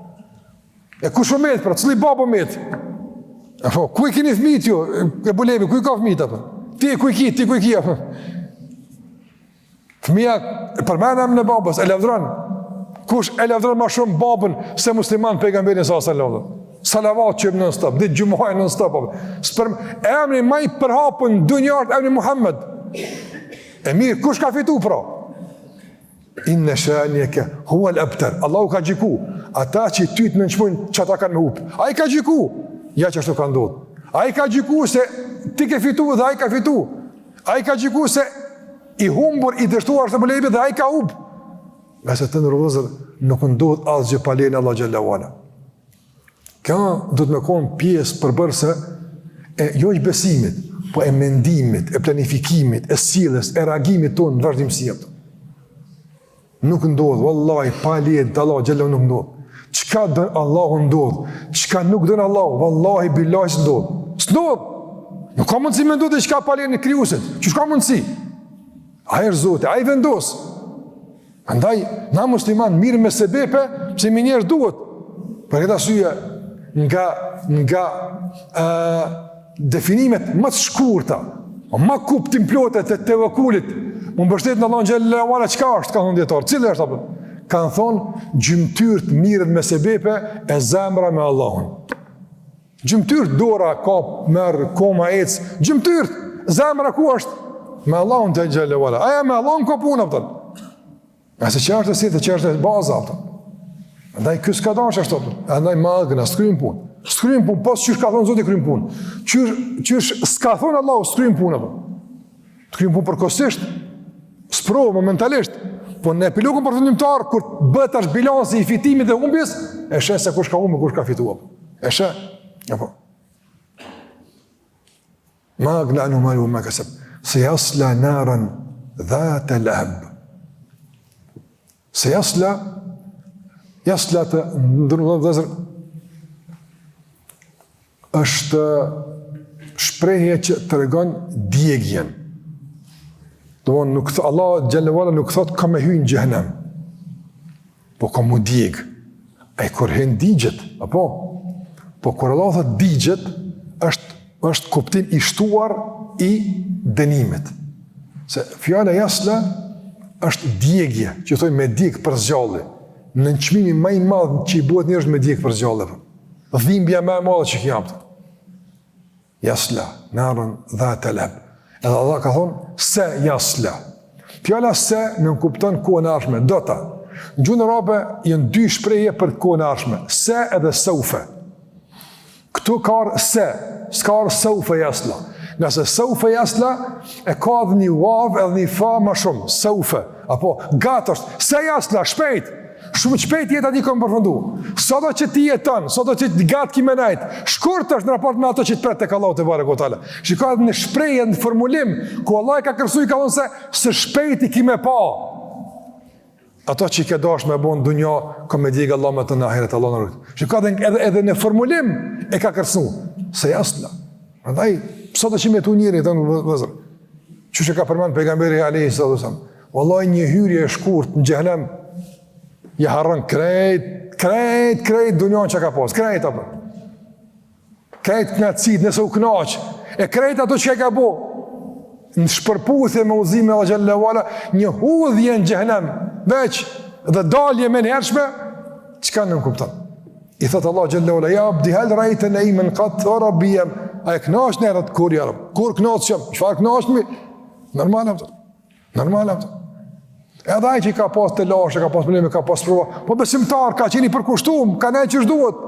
Speaker 1: E kush o met, pra, cili baba met? Apo, ku i keni fëmijët ju? Ebu Lehebi, ku i ka fëmijët apo? Ti ku i ki, ti ku i ki apo? Fëmija e përmend emrin e babës, e lavdron. Kush e lavdron më shumë babën se musliman pejgamberin sa selam. Salavat që non stop, ditë xhumaje non stop. S'për emri më i përhapur në dunja është emri Muhammed. E mirë, kush ka fitu pra? Inne shanieke huwel abtar. Allahu ka gjyku, ata që ty të nënçmojnë, qata kanë me hup. Ai ka gjyku. Ja qashtu ka ndodh. Ai ka gjyku se ti ke fitu dhe ai ka fitu. Ai ka gjyku se i humbur, i dështuar është Ebu Lehebi dhe ai ka humb. Ngase të nderuar vëllezër, nuk ndodh asgjë pa lejen e Allahut xhelle ue ala. Kjo duhet me konë pjesë përbërëse e jo veç besimit, po e mendimit, e planifikimit, e sjelljes, e reagimit tonë në vazhdimësi. Nuk ndodh, vallahi, pa leje të Allahut xhelle nuk ndodh. Çka don Allahu ndodh, çka nuk don Allahu, vallahi, billahi s'ndodh. S'ndodh! Nuk ka mundësi me ndodh diçka pa lejen e krijuesit. Qysh ka mundësi? Ai është Zoti, ai vendos. Andaj, na musliman mirë me sebepe, pse mi njerëz duhet. Për këtë arsye, nga, nga uh, definimet më të shkurta, o më kuptimplote të tevekulit, m'u mbështet në Allahun xhelle ue ala, çka është, kanë thonë dijetarët, cili është, apo? Kanë thonë, gjymtyrët mirren me sebepe e zemra me Allahun. Gjymtyrët dora kap merr koma ec, gjymtyrët zemra ku është? Me Allahun xhelle ue ala. Aja me Allahun ka punë apo? Ngase që është si të që është baza apo? Andaj ky s'ka dashur ashtu apo? Andaj ma agna s'kryn punë. S'kryn punë, pos qysh ka thonë Zoti kryn punë. Qysh qysh s'ka thonë Allahu s'kryn punë apo? Të kryn punë përkohësisht, sprovë momentalisht, po në epilogun përfundimtar kur bëhet tash bilanci i fitimit dhe humbjes, e sheh se kush ka humbur, kush ka fituar. E sheh, apo. Ma agna anhu maluhu ve ma keseb. Sejasla naren dhate leheb. Sejasla. Jasla të nderuar vëllezër, është shprehje që tregon djegien. Domethënë, nuk thot, Allah xhelle ve ala nuk thot ka me hy në xhehnem, po ka m'u djeg. Ai kur hin digjet, apo? Po kur Allah thot digjet, është, është kuptim i shtuar i dënimit. Se fjala jasla është djegje, që thojnë me djeg për s'gjalli. Nënçmimi ma i madh që i bëhet njerit me djeg për s'gjalli. Dhimbja më e madhe që ki apëtë. Jasla, naren dhate leheb. Edhe Allah ka thonë, se jasla. Fjala se nënkupton kohën e ardhshme, do ta. Në gjuhën arabe janë dy shprehje për kohën e ardhshme, se edhe seufe. Këtu ka ardhë se, s'ka ardhë seufe jasla. Ngase seufe jasla e ka edhe një vav edhe një fa ma shumë, seufe. Apo, gat është, se jasla, shpejt, Shumë shpejt jeta ti ka me përfundu. Sado që ti jeton, sado që ti gat ki me nejt, shkurt është në raport me ato që të pret tek Allahu tebareke ve teala. Shiko edhe në shprehje, në formulim, ku Allah e ka kërcnu i ka thonë se së shpejti ki me pa. Ato që i ke dash me bo në dunja, ka me djegë Allah me të në ahiret, Allah na rujt. Shiko edhe, edhe, edhe në formulim e ka kërcnu, se jasla. Prandaj, sado që me jetu njeri, të nderuar vëllezër, qysh e ka përmend pejgamberi alejhi salatu selam, Wallahi një hyrje e shkurt në xhehenem ja harron krejt, krejt, krejt dunjan që ka pas, krejt apo. Krejt kënaqësitë, nëse u kënaq, e krejt ato që ka bo në shpërputhje me udhëzimin e Allahut xhelle ve ala, një hudhje në xhehenem, veç dhe dalje e menjëhershme, çka nënkupton? I thot Allah xhelle ve ala, ja abdi hel raejte neimen kat, o robi jem, a je knaq niherë, kur ja rob, kur knaq jam, çfarë knaqmi? Normal, apo. Normal, apo. Edhe ai që ka pas telashe, ka pas probleme, ka pas prova, po besimtar, ka qenë i përkushtum, ka nejt qysh duhet.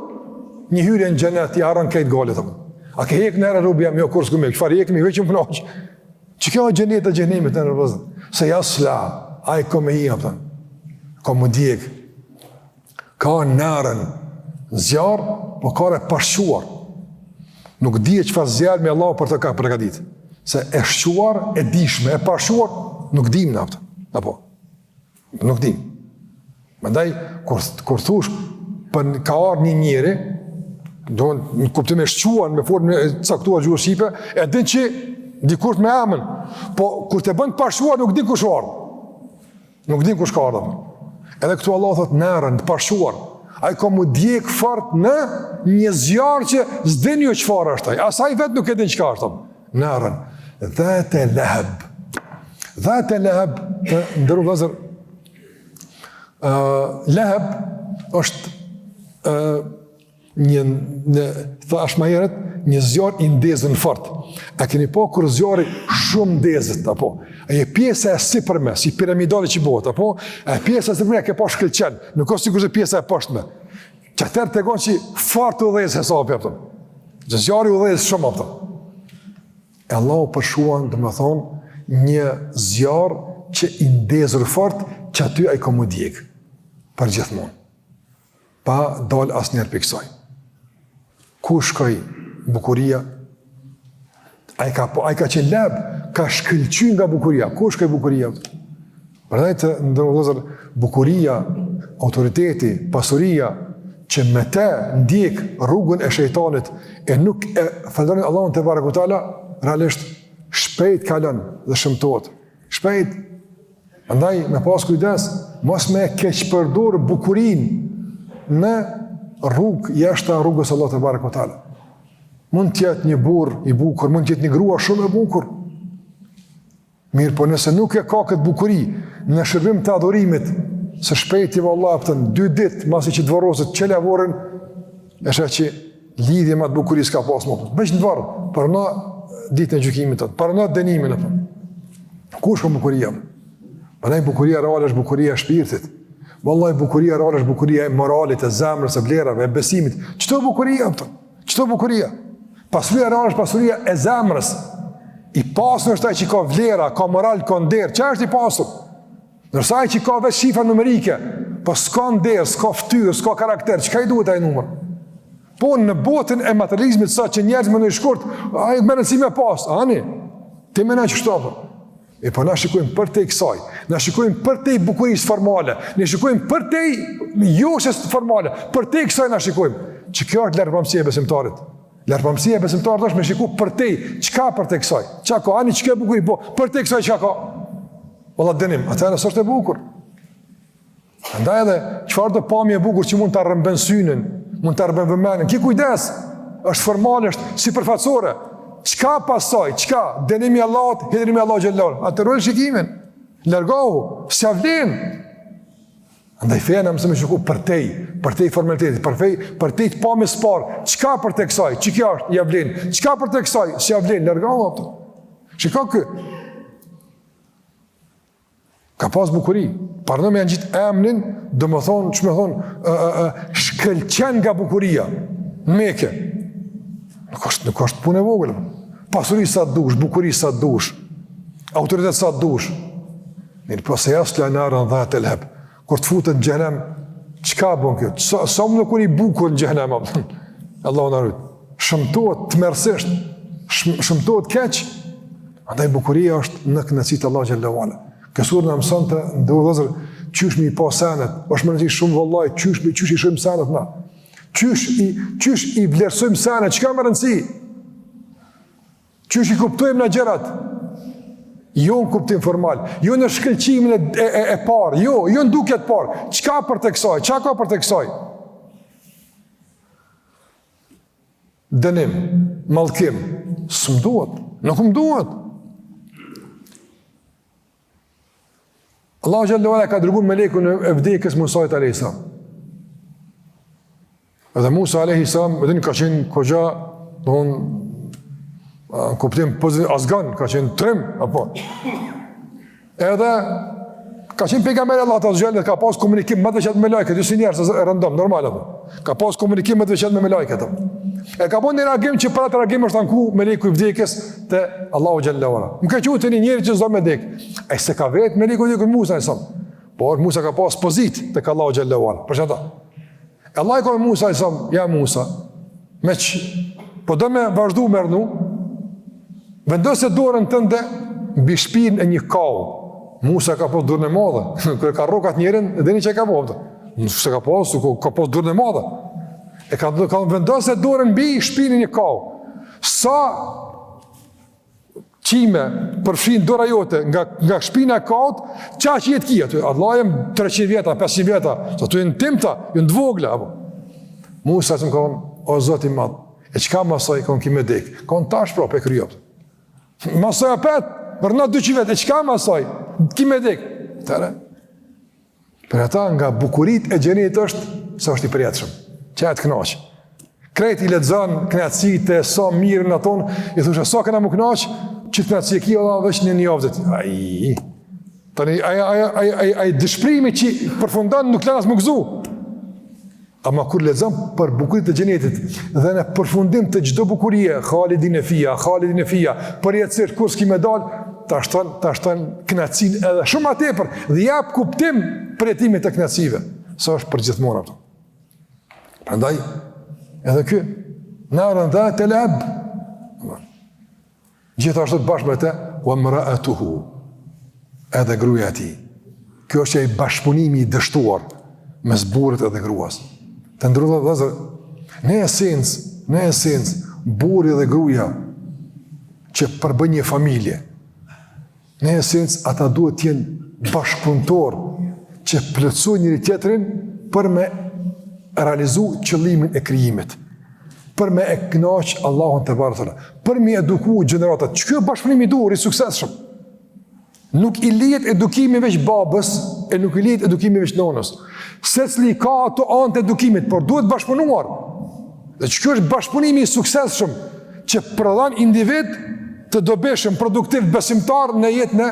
Speaker 1: Një hyrje në xhenet, i harron krejt gajlet, apo. A ke hek niherë robi jem, jo kurrë s'kum hek, çfarë hekmi, veç jam knaq. Që kjo është xheneti e xhehenemi të nderuar vëllezër? Se jasla, ai ka me hi, apo. Ka m'u djeg. Ka naren, zjarr, po ka e pashquar. Nuk dihet çfarë zjarmi Allahu për të ka përgatit. Se e shquar, e dishme, e pashquar, nuk dim në apëtë. Apo, nuk dim. Prandaj, kur, kur thush, për ka ardhë një njeri, do në kuptim e shquar me formë e caktuar gjuhës shqipe, e din që dikush me emën, po kur të bën pashquar, nuk din kush ardhë. Nuk din kush ka ardhur. Edhe këtu Allah thot naren, të pashquar. Ai ka m'u djeg fort në një zjarr që s'din ju çfarë është ai. As ai vetë nuk e din çka është. Naren. Dhate leheb. Dhate leheb, të nderuar vëllezër, uh, leheb është uh, një në thash më herët, një zjarr i ndezun fort. A keni pa kur zjarri shumë ndezet apo? E pjesa e sipërme, si piramidale që bëhet apo? E pjesa e sipërme ke pa shkëlqen, nuk është sikurse pjesa e poshtme. Që atëherë tregon që fort u dhez hesapi apo. Që zjarri u dhez shumë apo. E Allahu përshkruan, domethonë, një zjarr që i ndezur fort, që aty ai ka m'u djeg për gjithmonë. Pa dalë asnjëherë prej kësaj. Ku shkoi bukuria? Ai ka, po, ai ka qenë leheb, ka shkëlqy nga bukuria. Ku shkoi bukuria? Prandaj të nderuar vëllezër, bukuria, autoriteti, pasuria, që me te ndjek rrugën e shejtanit e nuk e falënderon Allahun tebareke ue teala, realisht shpejt kalon dhe shëmtohet. Shpejt Andaj, me pas kujdes, mos me keqpërdor bukurinë në rrugë jashtë rrugës Allahut tebareke ue teala. Mund të jetë një burrë i bukur, mund të jetë një grua shumë e bukur. Mirëpo nëse nuk e ka këtë bukuri në shërbim të adhurimit, së shpejti vallahi kupton, dy ditë masi që të varroset çelja vorrin, e sheh që lidhje me atë bukuri s'ka pas më. Veç në varr, për në ditën e gjykimit të, për në dënimin apo. Ku shkon bukuria? Prandaj bukuria reale është bukuria e shpirtit. Vallahi bukuria reale është bukuria e moralit, e zemrës, e vlerave, e besimit. Qëto bukuria, kupton? Qëto bukuria? Pasuria reale është pasuria e zemrës. I pasur është ai që ka vlera, ka moral, ka nder. Që është i pasur? Ndërsa ai që ka veç shifra numerike, po s'ka nder, s'ka fytyrë, s'ka karakter, çka i duhet ai numër? Po në botën e materializmit sot që njerëzit mendojnë shkurt, ai me rëndësi me pas, ani, ti mendon qështu apo. E po na shikojmë përtej kësaj, na shikojmë përtej bukurisë formale, ne shikojmë përtej joshjes formale, përtej kësaj na shikojmë. Që kjo është largpamësia e besimtarit. Largpamësia e besimtarit është me shiku përtej, çka përtej kësaj? Çka ka? Ani çka bukuri, po përtej kësaj çka ka? Valla dënim, atëherë s'është e bukur. Andaj edhe, çfarëdo pamje e bukur që mund ta rrëmben synin, mund ta rrëmben vëmendjen, ki kujdes, është formale, është sipërfaqësore. Çka pas saj, çka? Dënimi i Allahut, hidhërimi i Allahut xhelle ue ala. Atëherë ruje shikimin, largohu, s'ia vlen. Andaj feja na mëson me shiku përtej, përtej formalitetit, përtej, përtej të pamjes së parë, çka përtej kësaj, që kjo është, ia vlen, çka përtej kësaj, s'ia vlen, largohu, apo. Shiko ky, Ka pas bukuri, paramendo me ia ngjit emnin, domethonë, që me thonë, ë, ë, ë, shkëlqen nga bukuria, në Meke. Nuk është, nuk është punë e vogël. Pasuri sa dush, bukuri sa dush, autoritet sa dush. Mirëpo sejasla naren dhate leheb. Kur të futet në xhehenem, çka bon kjo? Sa, sa me kon i bukur në xhehenem, Allahu na rujt. Shëmtohet tmerrsisht, shëmtohet keq. Andaj bukuria është në kënaqësi të Allahut xhelle ue ala. Kjo sure na mëson të nderuar vëllezër, qysh me i pa senet, është me rëndësi shumë vëllai, qysh me qysh i shohim senet na. Qysh i qysh i vlerësojmë senet, çka me rëndësi? Qysh i kuptojmë na gjërat? Jo në kuptim formal, jo në shkëlqimin e, e, e, e parë, jo, jo në dukje të parë. Çka përtej kësaj? Çka ka përtej kësaj? Dënim, mallkim, s'më duhet, nuk më duhet. Allahu xhelle ue ala ka dërgu melekun e vdekjes Musait alejhi selam. Edhe Musa alejhi selam, edhe një ka qenë koxha, domethonë, në kuptim pozitiv, azgan, ka qenë trim, apo. Edhe, ka qenë pejgamber i Allahut azze ue xhel dhe ka pas komunikim më të veçantë me melajket, jo si njerëz rëndom, normal apo. Ka pas komunikim më të veçantë me melajket. E ka bën një reagim që për atë reagim është anku meleku i vdekjes te Allahu xhelle ue ala. Më ka qenë një njeri që s'do me dek. Ai s'e ka vet meleku i vdekjes Musa alejhi selam. Por Musa ka pas pozitë tek Allahu xhelle ue ala. Për çfarë? Allahu i ka Musa alejhi selam, ja Musa, meqë po do me vazhdu me rrnu, vendose dorën tënde mbi shpinë e një kau. Musa ka pas dorën e madhe, kur e ka rrok atë njerin, e dini që e ka bo, nëse ka pas, ka pas dorën e madhe. E ka, ka vendose dorën mbi shpinë e një kau. Sa qime përfshin dora jote nga nga shpina e kaut, qaq jetë ki aty. Allah jem 300 vjeta, 500 vjeta, se ato janë t'imta, janë të vogla apo. Musa ka thonë, o Zot i madh, e çka mas saj ka thonë ki me dek? Ka thonë tash pra pe kryj. Mas saj apet, rrno 200 vjet, e çka mas saj? Ki me dek. Atëherë. Për ata nga bukuritë e xhenetit është se është i përjetshëm. Që të kënaq. Krejt i lexon kënaqësitë sa mirë në tonë, i thosha sa kena m'u kënaq, që të kënaqësi e ki valla veç një një javë Ai. Tani ai ai ai ai ai dëshpërimi që përfundon nuk lën as m'u gëzu. Ama kur lexon për bukuritë e xhenetit dhe në përfundim të çdo bukurie, halidine fiha, halidine fiha, përjetësisht kurrë s'ki me dal, ta shton, ta shton kënaqësinë edhe shumë më tepër dhe jap kuptim përjetimit të kënaqësive, se është për gjithmonë ato. Prandaj edhe ky naren dhate leheb. Gjithashtu bashkë me të, wa mra'atuhu, edhe gruaja e tij. Kjo është ai bashkëpunimi i dështuar mes burrit edhe gruas. Të nderuar vëllezër, në esencë, në esencë, burri dhe gruaja që përbëjnë një familje, Në esencë ata duhet të jenë bashkëpunëtorë që plotësojnë njëri tjetrin për me realizu qëllimin e krijimit, për me e kënaq Allahun tebareke ve teala, për me eduku gjeneratat. Që kjo bashkëpunim i duhur i suksesshëm. Nuk i lihet edukimi veç babës e nuk i lihet edukimi veç nonës. Secili ka ato anë të edukimit, por duhet bashkëpunuar. Dhe që kjo është bashkëpunimi i suksesshëm që prodhon individ të dobishëm, produktiv, besimtar në jetën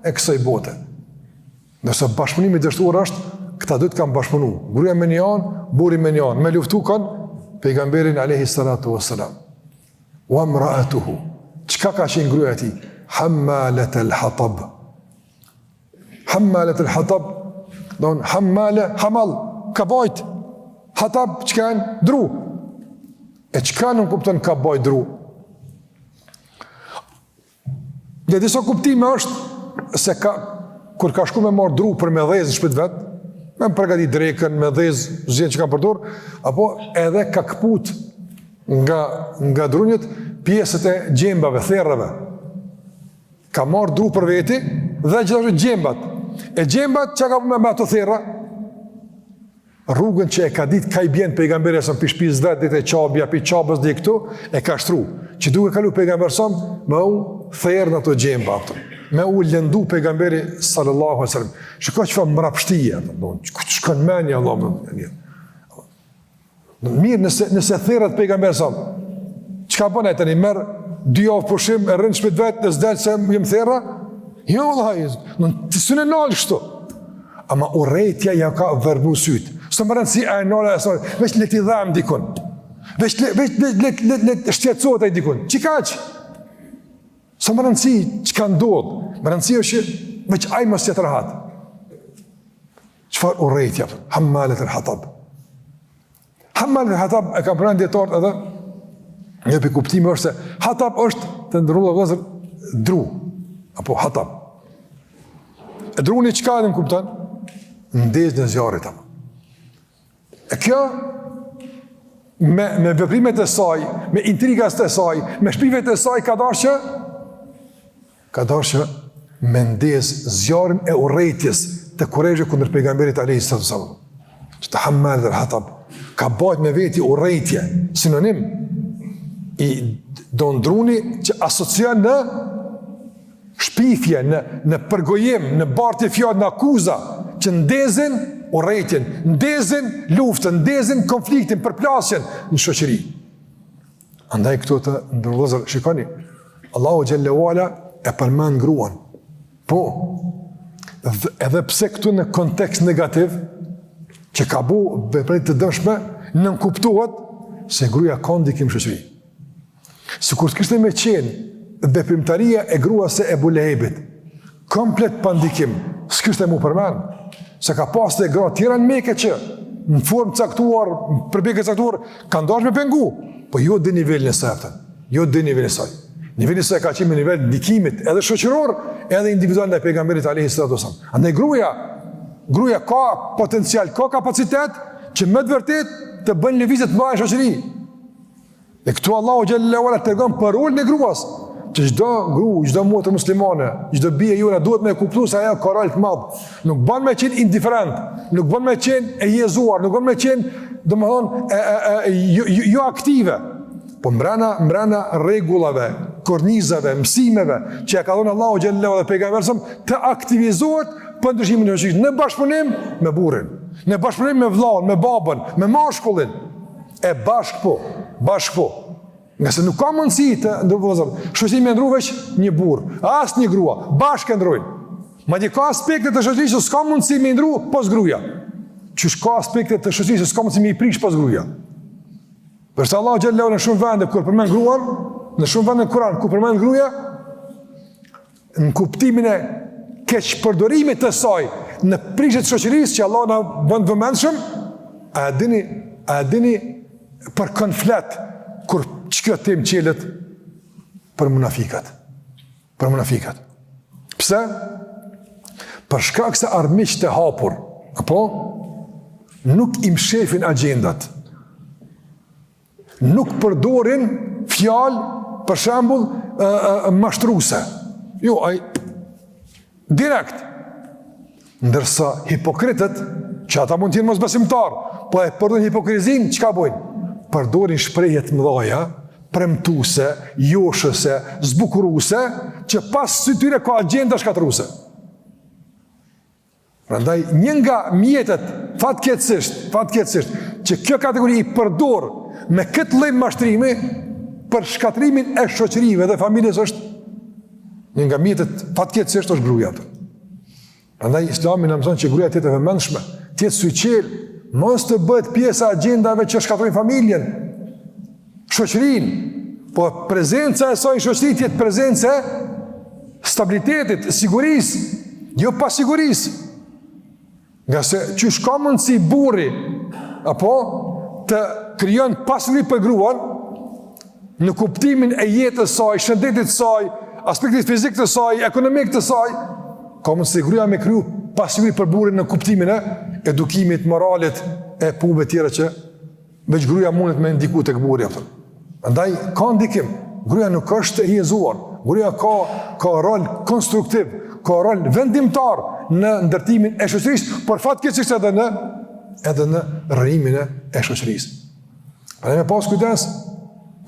Speaker 1: e kësaj bote. Ndërsa bashkëpunimi i dështuar është, këta dy të kanë bashkëpunu, gruaja me një anë, burri me një anë, me luftu kanë pejgamberin alayhi salatu wassalam. Wa imra'atuhu. Çka ka qenë gruaja e tij? Hammalat al-hatab. Hammalet el hatab, don hammale, hamal, ka bajt, hatab, çka janë, dru. E çka nënkupton ka bajt dru? Në disa kuptime është se ka, kur ka shku me marrë dru për me dhezë në shpi t'vet, me përgatit drekën, me dhezë zjarrin që kanë përdor, apo edhe ka këput nga, nga drunjët pjesët e gjembave, therrave. Ka marrë dru për veti dhe gjithashtu gjembat. E gjembat çka ka bo me, me ato therra? Rrugën që e ka ditë ka i bjen pejgamberi a.s. pi shpisë vet deri te Qabja, pi Qabës deri këtu, e ka shtru. Që duke kalu pejgamberi a.s. me u therë në ato gjemba, apo. Me u lëndu pejgamberi sallallahu alejhi ve selem. Shiko çfarë mrapshtie, ku të shkon menja, Allah, më një. Mirë, nëse, nëse therret pejgamberi a.s., çka bën ai tani, merr dy javë pushim, e rrin n'shpi t'vet, dhe s'del se jam therra? Jo, vëlla, në të s'un e nal kështu. Ama urrejtja ja ka verbnu sytë. S'o me rëndësi a e nal, a s'e nal, veç le t'i dhem dikun. Veç le, veç le, le, le, le, le shqetësohet ai dikun. Qikaq? S'o me rëndësi çka ndodh, me rëndësi është që veç ai mos jetë rahat. Çfarë urrejtja? Hammalet el Hatab. Hammalet el Hatab e kanë përmend dijetarët edhe një prej kuptimeve është se Hatab është të nderuar vëllezër dru apo Hatab. E druni çka edhe nënkupton? Ndezjen e zjarrit apo. E kjo me me veprimet e saj, me intrigat e saj, me shpifjet e saj ka dashur që Ka dashur që me ndez zjarrin e urrejtjes të kurejshëve kundër pejgamberit alejhi salatu selam. Që të hammalet el hatab, ka bajt me veti urrejtje, sinonim i don druni që asocion në shpifje, në, në përgojim, në bartje fjalë, në akuza, që ndezin urrejtjen, ndezin luftën, ndezin konfliktin, përplasjen në shoqëri. Andaj këtu të nderuar vëllezër, shikoni, Allahu xhelle ue ala e përmend gruan. Po, edhe pse këtu në kontekst negativ, që ka bo vepra të dëmshme, nënkuptohet se gruaja ka ndikim në shoqëri. Sikur të kishte me qenë veprimtaria e gruas së Ebu Lehebit, komplet pa ndikim, s'kishte m'u përmend, se ka pas dhe gra tjera në Mekë që në formë caktuar, në përpjekje caktuar, kanë dashur me pengu, po jo deri nivelin e saj, apëtën, jo deri nivelin e saj. Niveli i saj ka qenë me nivel ndikimit, edhe shoqëror, edhe individual ndaj pejgamberit alejhi salatu selam. Andaj gruaja, gruaja ka potencial, ka kapacitet që me të vërtetë të bën lëvizje të mëdha në shoqëri. E këtu Allahu xhelle ue ala tregon për rolin e gruas, që çdo gru, çdo motër muslimane, çdo bijë e jona duhet me kuptu se ajo ka rol të madh. Nuk bën me qenë indiferent, nuk bën me qenë e hijezuar, nuk bën me qenë, domethënë, e, e, e, jo, jo, jo aktive. Po mbrena, mbrena rregullave, kornizave, mësimeve që ja ka dhënë Allahu xhelle ue ala dhe pejgamberi sa të aktivizohet për ndryshimin e shoqërisë në bashkëpunim me burrin, në bashkëpunim me vëllaun, me babën, me mashkullin. E bashkë po, bashkë po. Ngase nuk ka mundësi të nderuar vëllezër, shoqërinë me ndru veç një burrë, as një grua, bashkë e ndrojnë. Madje ka aspekte të shoqërisë që s'ka mundësi me ndru pos gruja. Qysh ka aspekte të shoqërisë që s'ka mundësi me i prish pos gruja. Përse Allahu xhelle ue ala në shumë vende, kur përmend gruan, në shumë vende në Kuran, kur përmend gruja, në kuptimin e keqpërdorimit të saj në prishje të shoqërisë që Allahu na bën të vëmendshëm, a e dini, a e dini për kënd flet kur qikjo temë çelet për munafikat. Për munafikat. Pse? Për shkak se armiqtë e hapur, apo nuk i mshefin agjendat. nuk përdorin fjalë për shembull mashtruse. Jo, ai direkt. Ndërsa hipokritët, që ata mund të jenë mosbesimtarë, po e përdorin hipokrizinë, çka bojnë? Përdorin shprehje të mëdha, premtuese, joshëse, zbukuruese, që pas tyre ka agjenda shkatërruese. Prandaj një nga mjetet fatkeqësisht, fatkeqësisht që kjo kategori i përdor me këtë lloj mashtrimi për shkatërrimin e shoqërive dhe familjes është një nga mjetet fatkeqësisht është gruaja. Prandaj Islami na mëson që gruaja të jetë e vëmendshme, të jetë syçelë, mos të bëhet pjesë e agjendave që shkatërrojnë familjen, shoqërinë, po prezenca e saj në shoqëri të jetë prezencë e stabilitetit, sigurisë, jo pasigurisë. Ngase qysh ka mundësi burri, apo të krijon pasiguri për gruan, në kuptimin e jetës saj, shëndetit saj, aspektit fizik të saj, ekonomik të saj, Ka mundësi gruaja me kriju pasiguri për burrin në kuptimin e edukimit, moralit e punëve tjera që veç gruaja mundet me ndiku tek burri apo. Andaj ka ndikim. Gruaja nuk është e hijezuar. Gruaja ka ka rol konstruktiv, ka rol vendimtar në ndërtimin e shoqërisë, por fatkeqësisht edhe në edhe në rrënimin e shoqërisë. Prandaj me pas kujdes,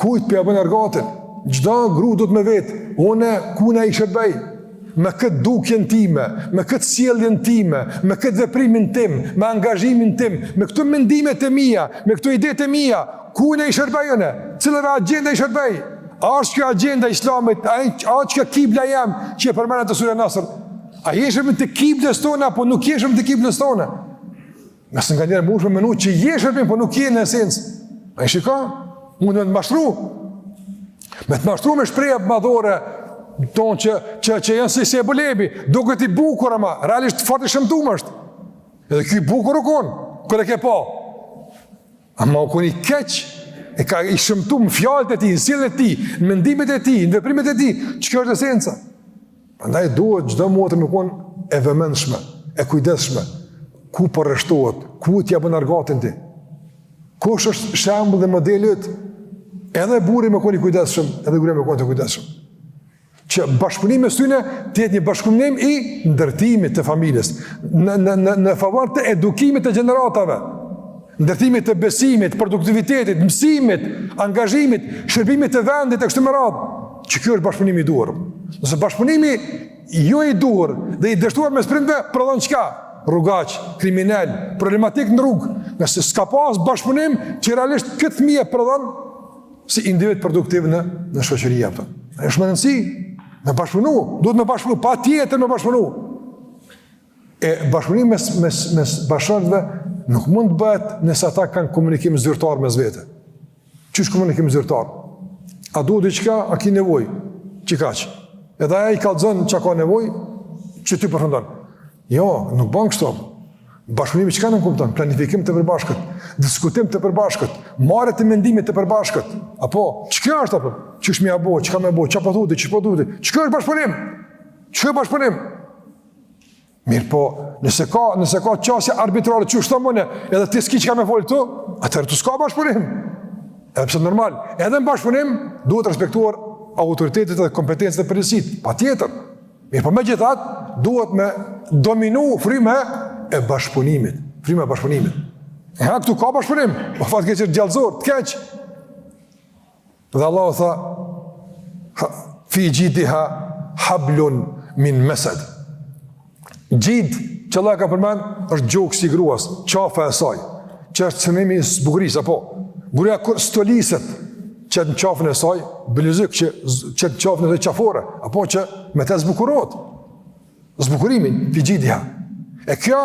Speaker 1: kujt po ia bën argatin, çdo gru duhet me vet, une kuna i shërbej, me këtë dukjen time, me këtë sjelljen time, me këtë veprimin tim, me angazhimin tim, me këto mendimet e mia, me këto idetë e mia, kuna i shërbej une, cilave agjenda i shërbej, a është kjo agjenda e islamit, a është kjo kibla jem, që e përmenda te surja Nasr, a je n'shërbim të kiblës tonë, apo nuk je n'shërbim të kiblës tonë? Ngase nganjëherë mundesh me menu që je n'shërbim, po nuk je në esencë. A i shiko, mund me të mashtru. Me të mashtru me shprehje madhore, tonë që, që, që janë si, si Ebu Lehebi, duket i bukur ama, realisht fort i shëmtum është. Edhe ky i bukur u konë, kur e ke pa. Ama u konë i keq, e ka i shëmtum në fjalët e tij, në sjelljet e tij, në mendimet e tij, në veprimet e tij, që kjo është esenca. Prandaj duhet çdo motër me konë e vëmendshme, e kujdesshme, ku po rreshtohet, kujt ia bën argatin ti. Kush është shembull dhe modeli yt? Edhe burri me konë i kujdesshëm, edhe gruaja me konë të kujdesshëm. Që bashkëpunimi mes tyne të jetë një bashkëpunim i ndërtimit të familjes, në në në në favor të edukimit të gjeneratave, ndërtimit të besimit, produktivitetit, mësimit, angazhimit, shërbimit të vendit e kështu me radhë. Që kjo është bashkëpunimi i duhur. Nëse bashkëpunimi jo i duhur dhe i dështuar mes prindve, prodhon çka? Rrugaç, kriminel, problematik në rrugë. Nëse s'ka pas bashkëpunim që realisht këtë fëmijë e prodhon si individ produktiv në në shoqëri apo. Është me rëndësi me bashkëpunu, duhet me bashkëpunu, patjetër me bashkëpunu. E bashkëpunimi mes mes mes bashkëshortëve nuk mund të bëhet nëse ata kanë komunikim zyrtar mes vete. Qysh komunikim zyrtar? A duhet diçka, a ki nevojë? Qikaq? Edhe ai i kallzon çka ka nevojë, qaty përfundon. Jo, nuk bën kështu. Bashkëpunimi çka nënkupton? Planifikim të përbashkët, diskutim të përbashkët, marrje të mendimit të përbashkët. Apo, çka është apo? Qysh me ia bo, çka me bo, çka po thotë, çka po thotë? Çka është bashkëpunim? Çka është bashkëpunim? Mirëpo, nëse ka, nëse ka qasje arbitrare, qysh thom une, edhe ti s'ki çka me folë këtu, atëherë tu s'ka bashkëpunim. Edhe pse normal, edhe në bashkëpunim, duhet respektuar autoritetet dhe kompetencat e përgjegjësitë, patjetër. Mirëpo megjithatë, duhet me dominu fryma e bashkëpunimit, fryma e bashkëpunimit. E ha, këtu ka bashkëpunim, po fatkeqësisht djallëzor, të keq. Dhe Allahu tha, fi xhidiha hablun min mesed. Xhid, që Allahu e ka përmend, është gjoksi i gruas, qafa e saj, që është sinonimi i bukurisë, apo, gruaja kur stoliset, qet në qafën e saj, bilezik që qet në qafën e saj qafore, apo që me të zbukurohet, zbukurimin, fi xhidiha. E kjo,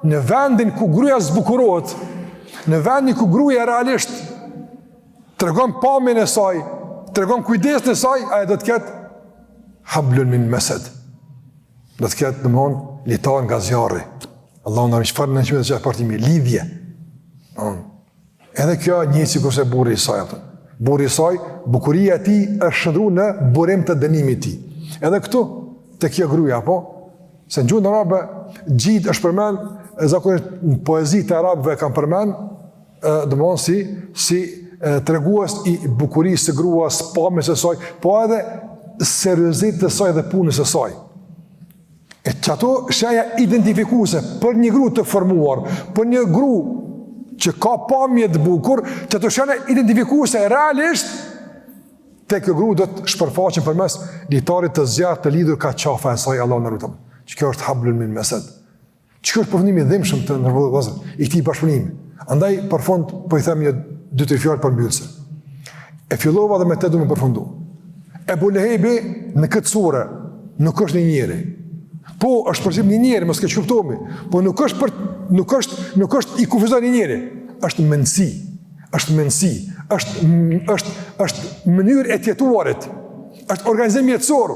Speaker 1: në vendin ku gruaja zbukurohet, në vendin ku gruaja realisht tregon pamjen e saj, tregon kujdesin e saj, ajo do të ketë hablun min mesed. Do të ketë, domethënë, litar nga zjarri. Allahu na çfarë në çfarë çfarë partimi lidhje. Domethënë, edhe kjo njëjtë sikurse burri i saj atë. Burri i saj, bukuria e tij është shndërru në burim të dënimit të tij. Edhe këtu te kjo gruaja apo se në gjuhën arabe xhid është përmend zakonisht në poezitë e arabëve kanë përmend domethënë si si tregues i bukurisë së gruas, pamjes së saj, po edhe seriozitetit të saj dhe punës së saj. E qato shenja identifikuese për një gru të formuar, për një gru që ka pamje të bukur, qato shenja identifikuese realisht te kjo gru do të shpërfaqen përmes litarit të zjarrtë të lidhur ka qafa e saj, Allahu na rujtë. Që kjo është hablun min mesed. Që kjo është përfundimi i dhimbshëm të nderuar vëllezër, i këtij bashkëpunimi. Andaj, për fund, po i them një, dy, tri fjalë përmbyllëse. E fillova dhe me të du me përfundu. Ebu Lehebi në këtë sure nuk është një njeri. Po, është përshkrim një njeri, mos keqkuptohemi, po nuk është, për, nuk është, nuk është i kufizuar një njeri. është mendësi, është mendësi, është, është, është mënyrë e të jetuarit, është organizim jetësor,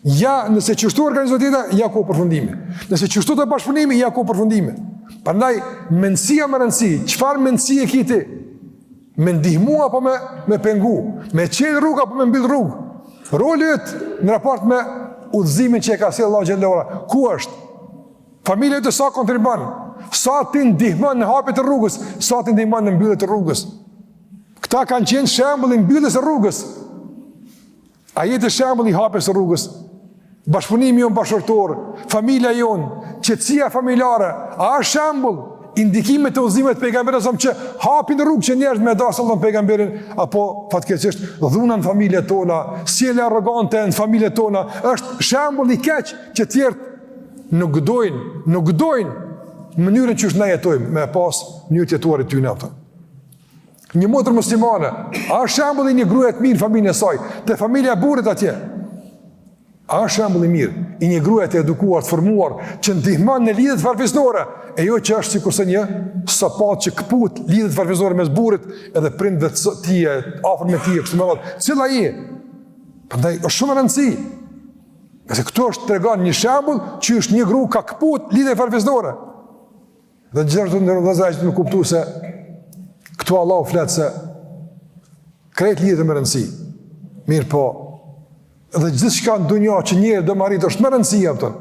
Speaker 1: Ja, nëse qështu organizohet jeta, ja ku përfundimi. Nëse qështu të bashkëpunimi, ja ku përfundimi. Prandaj, mendësia me rëndësi, çfarë mendësie ki ti? Me ndihmu apo me, me pengu? Me çel rrugë apo me mbyll rrugë? Roli yt në raport me udhëzimin që e ka sjellë Allahu xhelle ue ala. Ku është? Familja jote sa kontribon? Sa ti ndihmon në hapje të rrugës, sa ti ndihmon në mbyllje të rrugës? Këta kanë qenë shembull i mbylljes së rrugës. A je ti shembull i hapjes së rrugës? Bashkëpunimi jonë bashkëshortor, familja jonë, qetësia familjare, a është shembull i ndikimit të udhëzimit të pejgamberit a.s. që hapin rrugë që njerëzit me dashtë Allahun pejgamberin apo fatkeqësisht dhuna në familjet tona, sjellja arrogante në familjet tona është shembull i keq që tjerët nuk dojnë, nuk dojnë mënyrën qysh na jetojmë me pas mënyrë të jetuarit tyne ato. Një motër muslimane, a është shembull i një gruaje të mirë në familjen e saj, te familja e burrit atje? A është shembull i mirë i një gruaje të edukuar, të formuar, që ndihmon në lidhjet farefisnore, e jo që është sikurse një sapat që këput lidhjet farefisnore mes burrit edhe prindve të tij, afërmve të tij, kështu me radhë. Cila je? Prandaj është shumë rëndësi. Nëse këtu është tregon një shembull që është një grua ka këput lidhjet farefisnore. Dhe gjithashtu të nderuar vëllezër është me kuptu se këtu Allahu flet se krejt lidhjet me rëndësi. Mirëpo, dhe gjithçka në dunja që njeri do me arrit është me rëndësi, a kupton.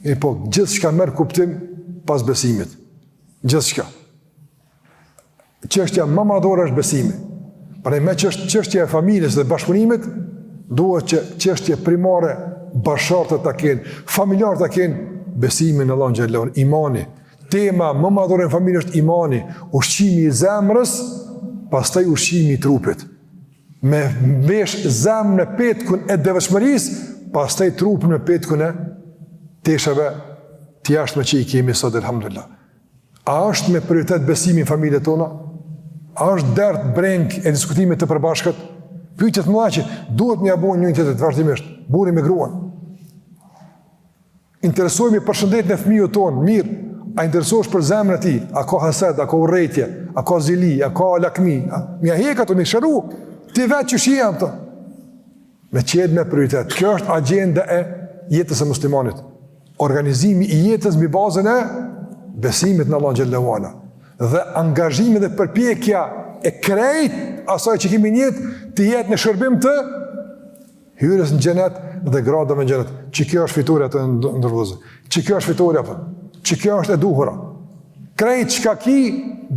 Speaker 1: Mirëpo, gjithçka merr kuptim pas besimit. Gjithçka. Çështja më madhore është besimi. Prandaj meqë është çështja e familjes dhe bashkëpunimit, duhet që çështje primare bashkëshortët ta kenë, familjarët ta kenë besimin në Allahun xhelle ue ala, imani. Tema më madhore në familje është imani, ushqimi i zemrës, pastaj ushqimi i trupit. Me mvesh zemrën me petkun e devotshmërisë, pastaj trupin me petkun e teshave të jashtme që i kemi sot elhamdulillah. A është me prioritet besimi në familjet tona? A është dert brengë e diskutimit të përbashkët? Pyetje të mëdha që duhet me ia bo njëri tjetrit vazhdimisht, burri me gruan. Interesohemi për shëndetin e fëmijës tonë, mirë, a interesohesh për zemrën e tij, a ka hased, a ka urrejtje, a ka zili, a ka lakmi, a, me ia hek ato, me i shëru, ti vetë qysh je, a kupton. Me qenë me prioritet. Kjo është agjenda e jetës së muslimanit. Organizimi i jetës mbi bazën e besimit në Allahun xhelle ue ala dhe angazhimi dhe përpjekja e krejt asaj që kemi në jetë të jetë në shërbim të hyrjes në xhenet dhe gradave në xhenet. Që kjo është fitorja të nderuar vëllezër. Që kjo është fitorja apo? Që kjo është e duhura. Krejt çka ki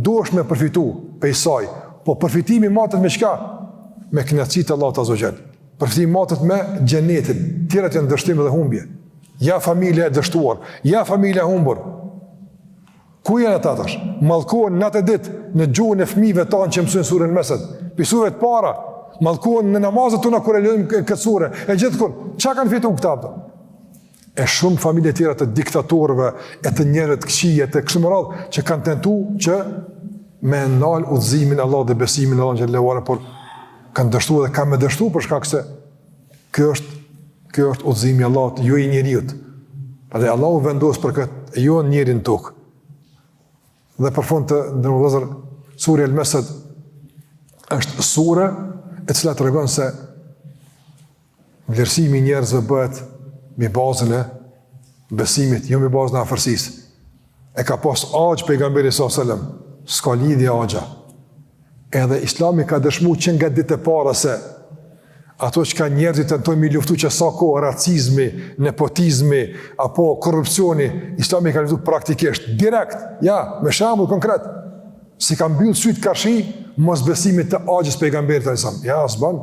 Speaker 1: duhesh me përfitu prej saj. Po përfitimi matet me çka? Me kënaqësi të Allahut azze ue xhel. Përfitimi matet me xhenetin. Tjerat janë dështim dhe humbje. Ja familja e dështuar, ja familja e humbur. Ku janë ata tash? Mallkohen natë e ditë në gjuhën e fëmijëve tanë që mësojnë surën Mesed. Prej sureve të para, mallkohen në namazet tona kur e lexojmë këtë sure. E gjithkund, çka kanë fitu këta? Apo? E shumë familje tjera të diktatorëve e të njerëzve të këqij e të kështu me radhë që kanë tentu që me nal udhëzimin e Allahut dhe besimin e Allahut xhelle ue ala, por kanë dështu dhe kanë me dështu për shkak se kjo është kjo është udhëzimi i Allahut, jo i njeriut. Prandaj Allahu vendos për këtë, e jo njeri në tokë. Dhe për fund të nderuar vëllezër, surja El-Mesed është sure e cila tregon se Vlerësimi i njerëzve bëhet mbi bazën e besimit, jo mbi bazën e afërsisë. E ka pas axhë pejgamberi sallallahu alajhi wasallam, s'ka lidhje axha. Edhe Islami ka dëshmu që nga ditët e para se ato çka njerëzit tentojnë me luftu që sa kohë racizmi, nepotizmi apo korrupsioni, Islami ka luftu praktikisht direkt, ja, me shembull konkret. S'i ka mbyll sytë karshi mosbesimit të axhës pejgamberit alajhi wasallam. Ja, s'ban.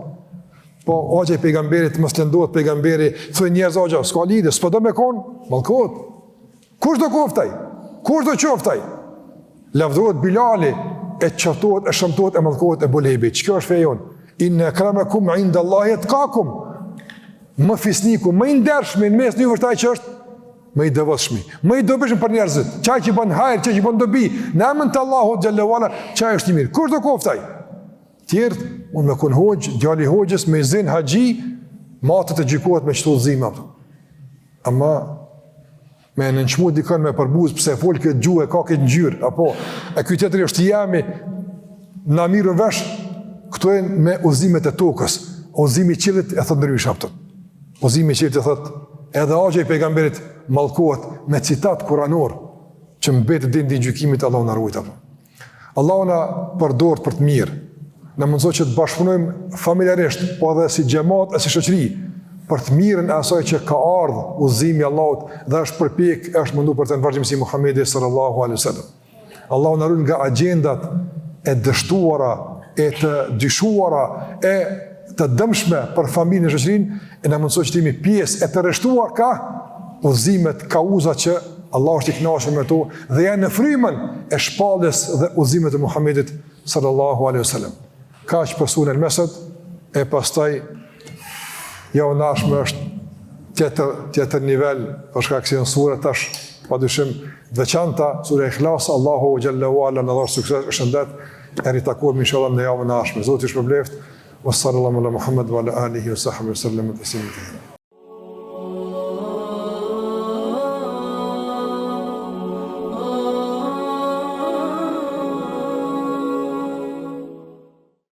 Speaker 1: Po, axha i pejgamberit, mos lëndohet pejgamberi, thojnë njerëz axha, s'ka lidhje, s'po do me konë, mallkohet. Kush do koftë ai? Kush do qoftë ai? Lavdërohet Bilali, e qortohet, e shëmtohet, e mallkohet Ebu Lehebi. Që kjo është feja jonë? Inne ekremekum inde Allahi etkakum. Më fisniku, më i ndershmi në mes në ju është ai që është më i devotshmi, më i dobishëm për njerëzit, qaj që bën hajr, qaj që bën dobi, në emër të Allahut xhelle ue ala, qaj është i mirë. Kush do koftë ai? Tjerët, unë me konë hoxhë, djali i hoxhës, myezin, haxhi, matet e gjykohet me qëto udhëzime, apo. Ama, me e nënçmu dikën me përbuz, pse e fol këtë gjuhë, e ka këtë ngjyrë, apo, e ky tjetri është i jemi, na mirren vesh, këto janë me udhëzimet e tokës, udhëzimi i qiellit e thot ndryshe, apo. Udhëzimi i qiellit e thot, edhe axha i pejgamberit mallkohet me citat kuranor, që mbetet deri n'ditë gjykimit Allahu na rujt, apo. Allahu na përdortë për të mirë, na mundësoftë që të bashkëpunojmë familjarisht, po edhe si xhemat e si shoqëri. për të mirën e asaj që ka ardhë udhëzimi i Allahut dhe është përpjek, është mundu për të në vazhdimësi Muhammedi sallallahu alaihi wasallam. Allahu na ruajt nga agjendat e dështuara, e të dyshuara, e të dëmshme për familjen e shoqërinë, e na mundësoftë që të jemi pjesë e të rreshtuar ka udhëzimet, kauza që Allahu është i kënaqur me to dhe janë në frymën e shpalljes dhe udhëzimit të Muhammedit sallallahu alaihi wasallam. Kaq për suren El-Mesed e pastaj javën e ardhshme është tjetër tjetër nivel për shkak se janë sure tash padyshim të veçanta sura Ikhlas Allahu xhelle ue ala na dhashtë sukses e shëndet e ritakohemi inshallah në javën e ardhshme Zoti ju shpërbleftë wa sallallahu ala Muhammed wa ala alihi wa sahbihi sallam taslima.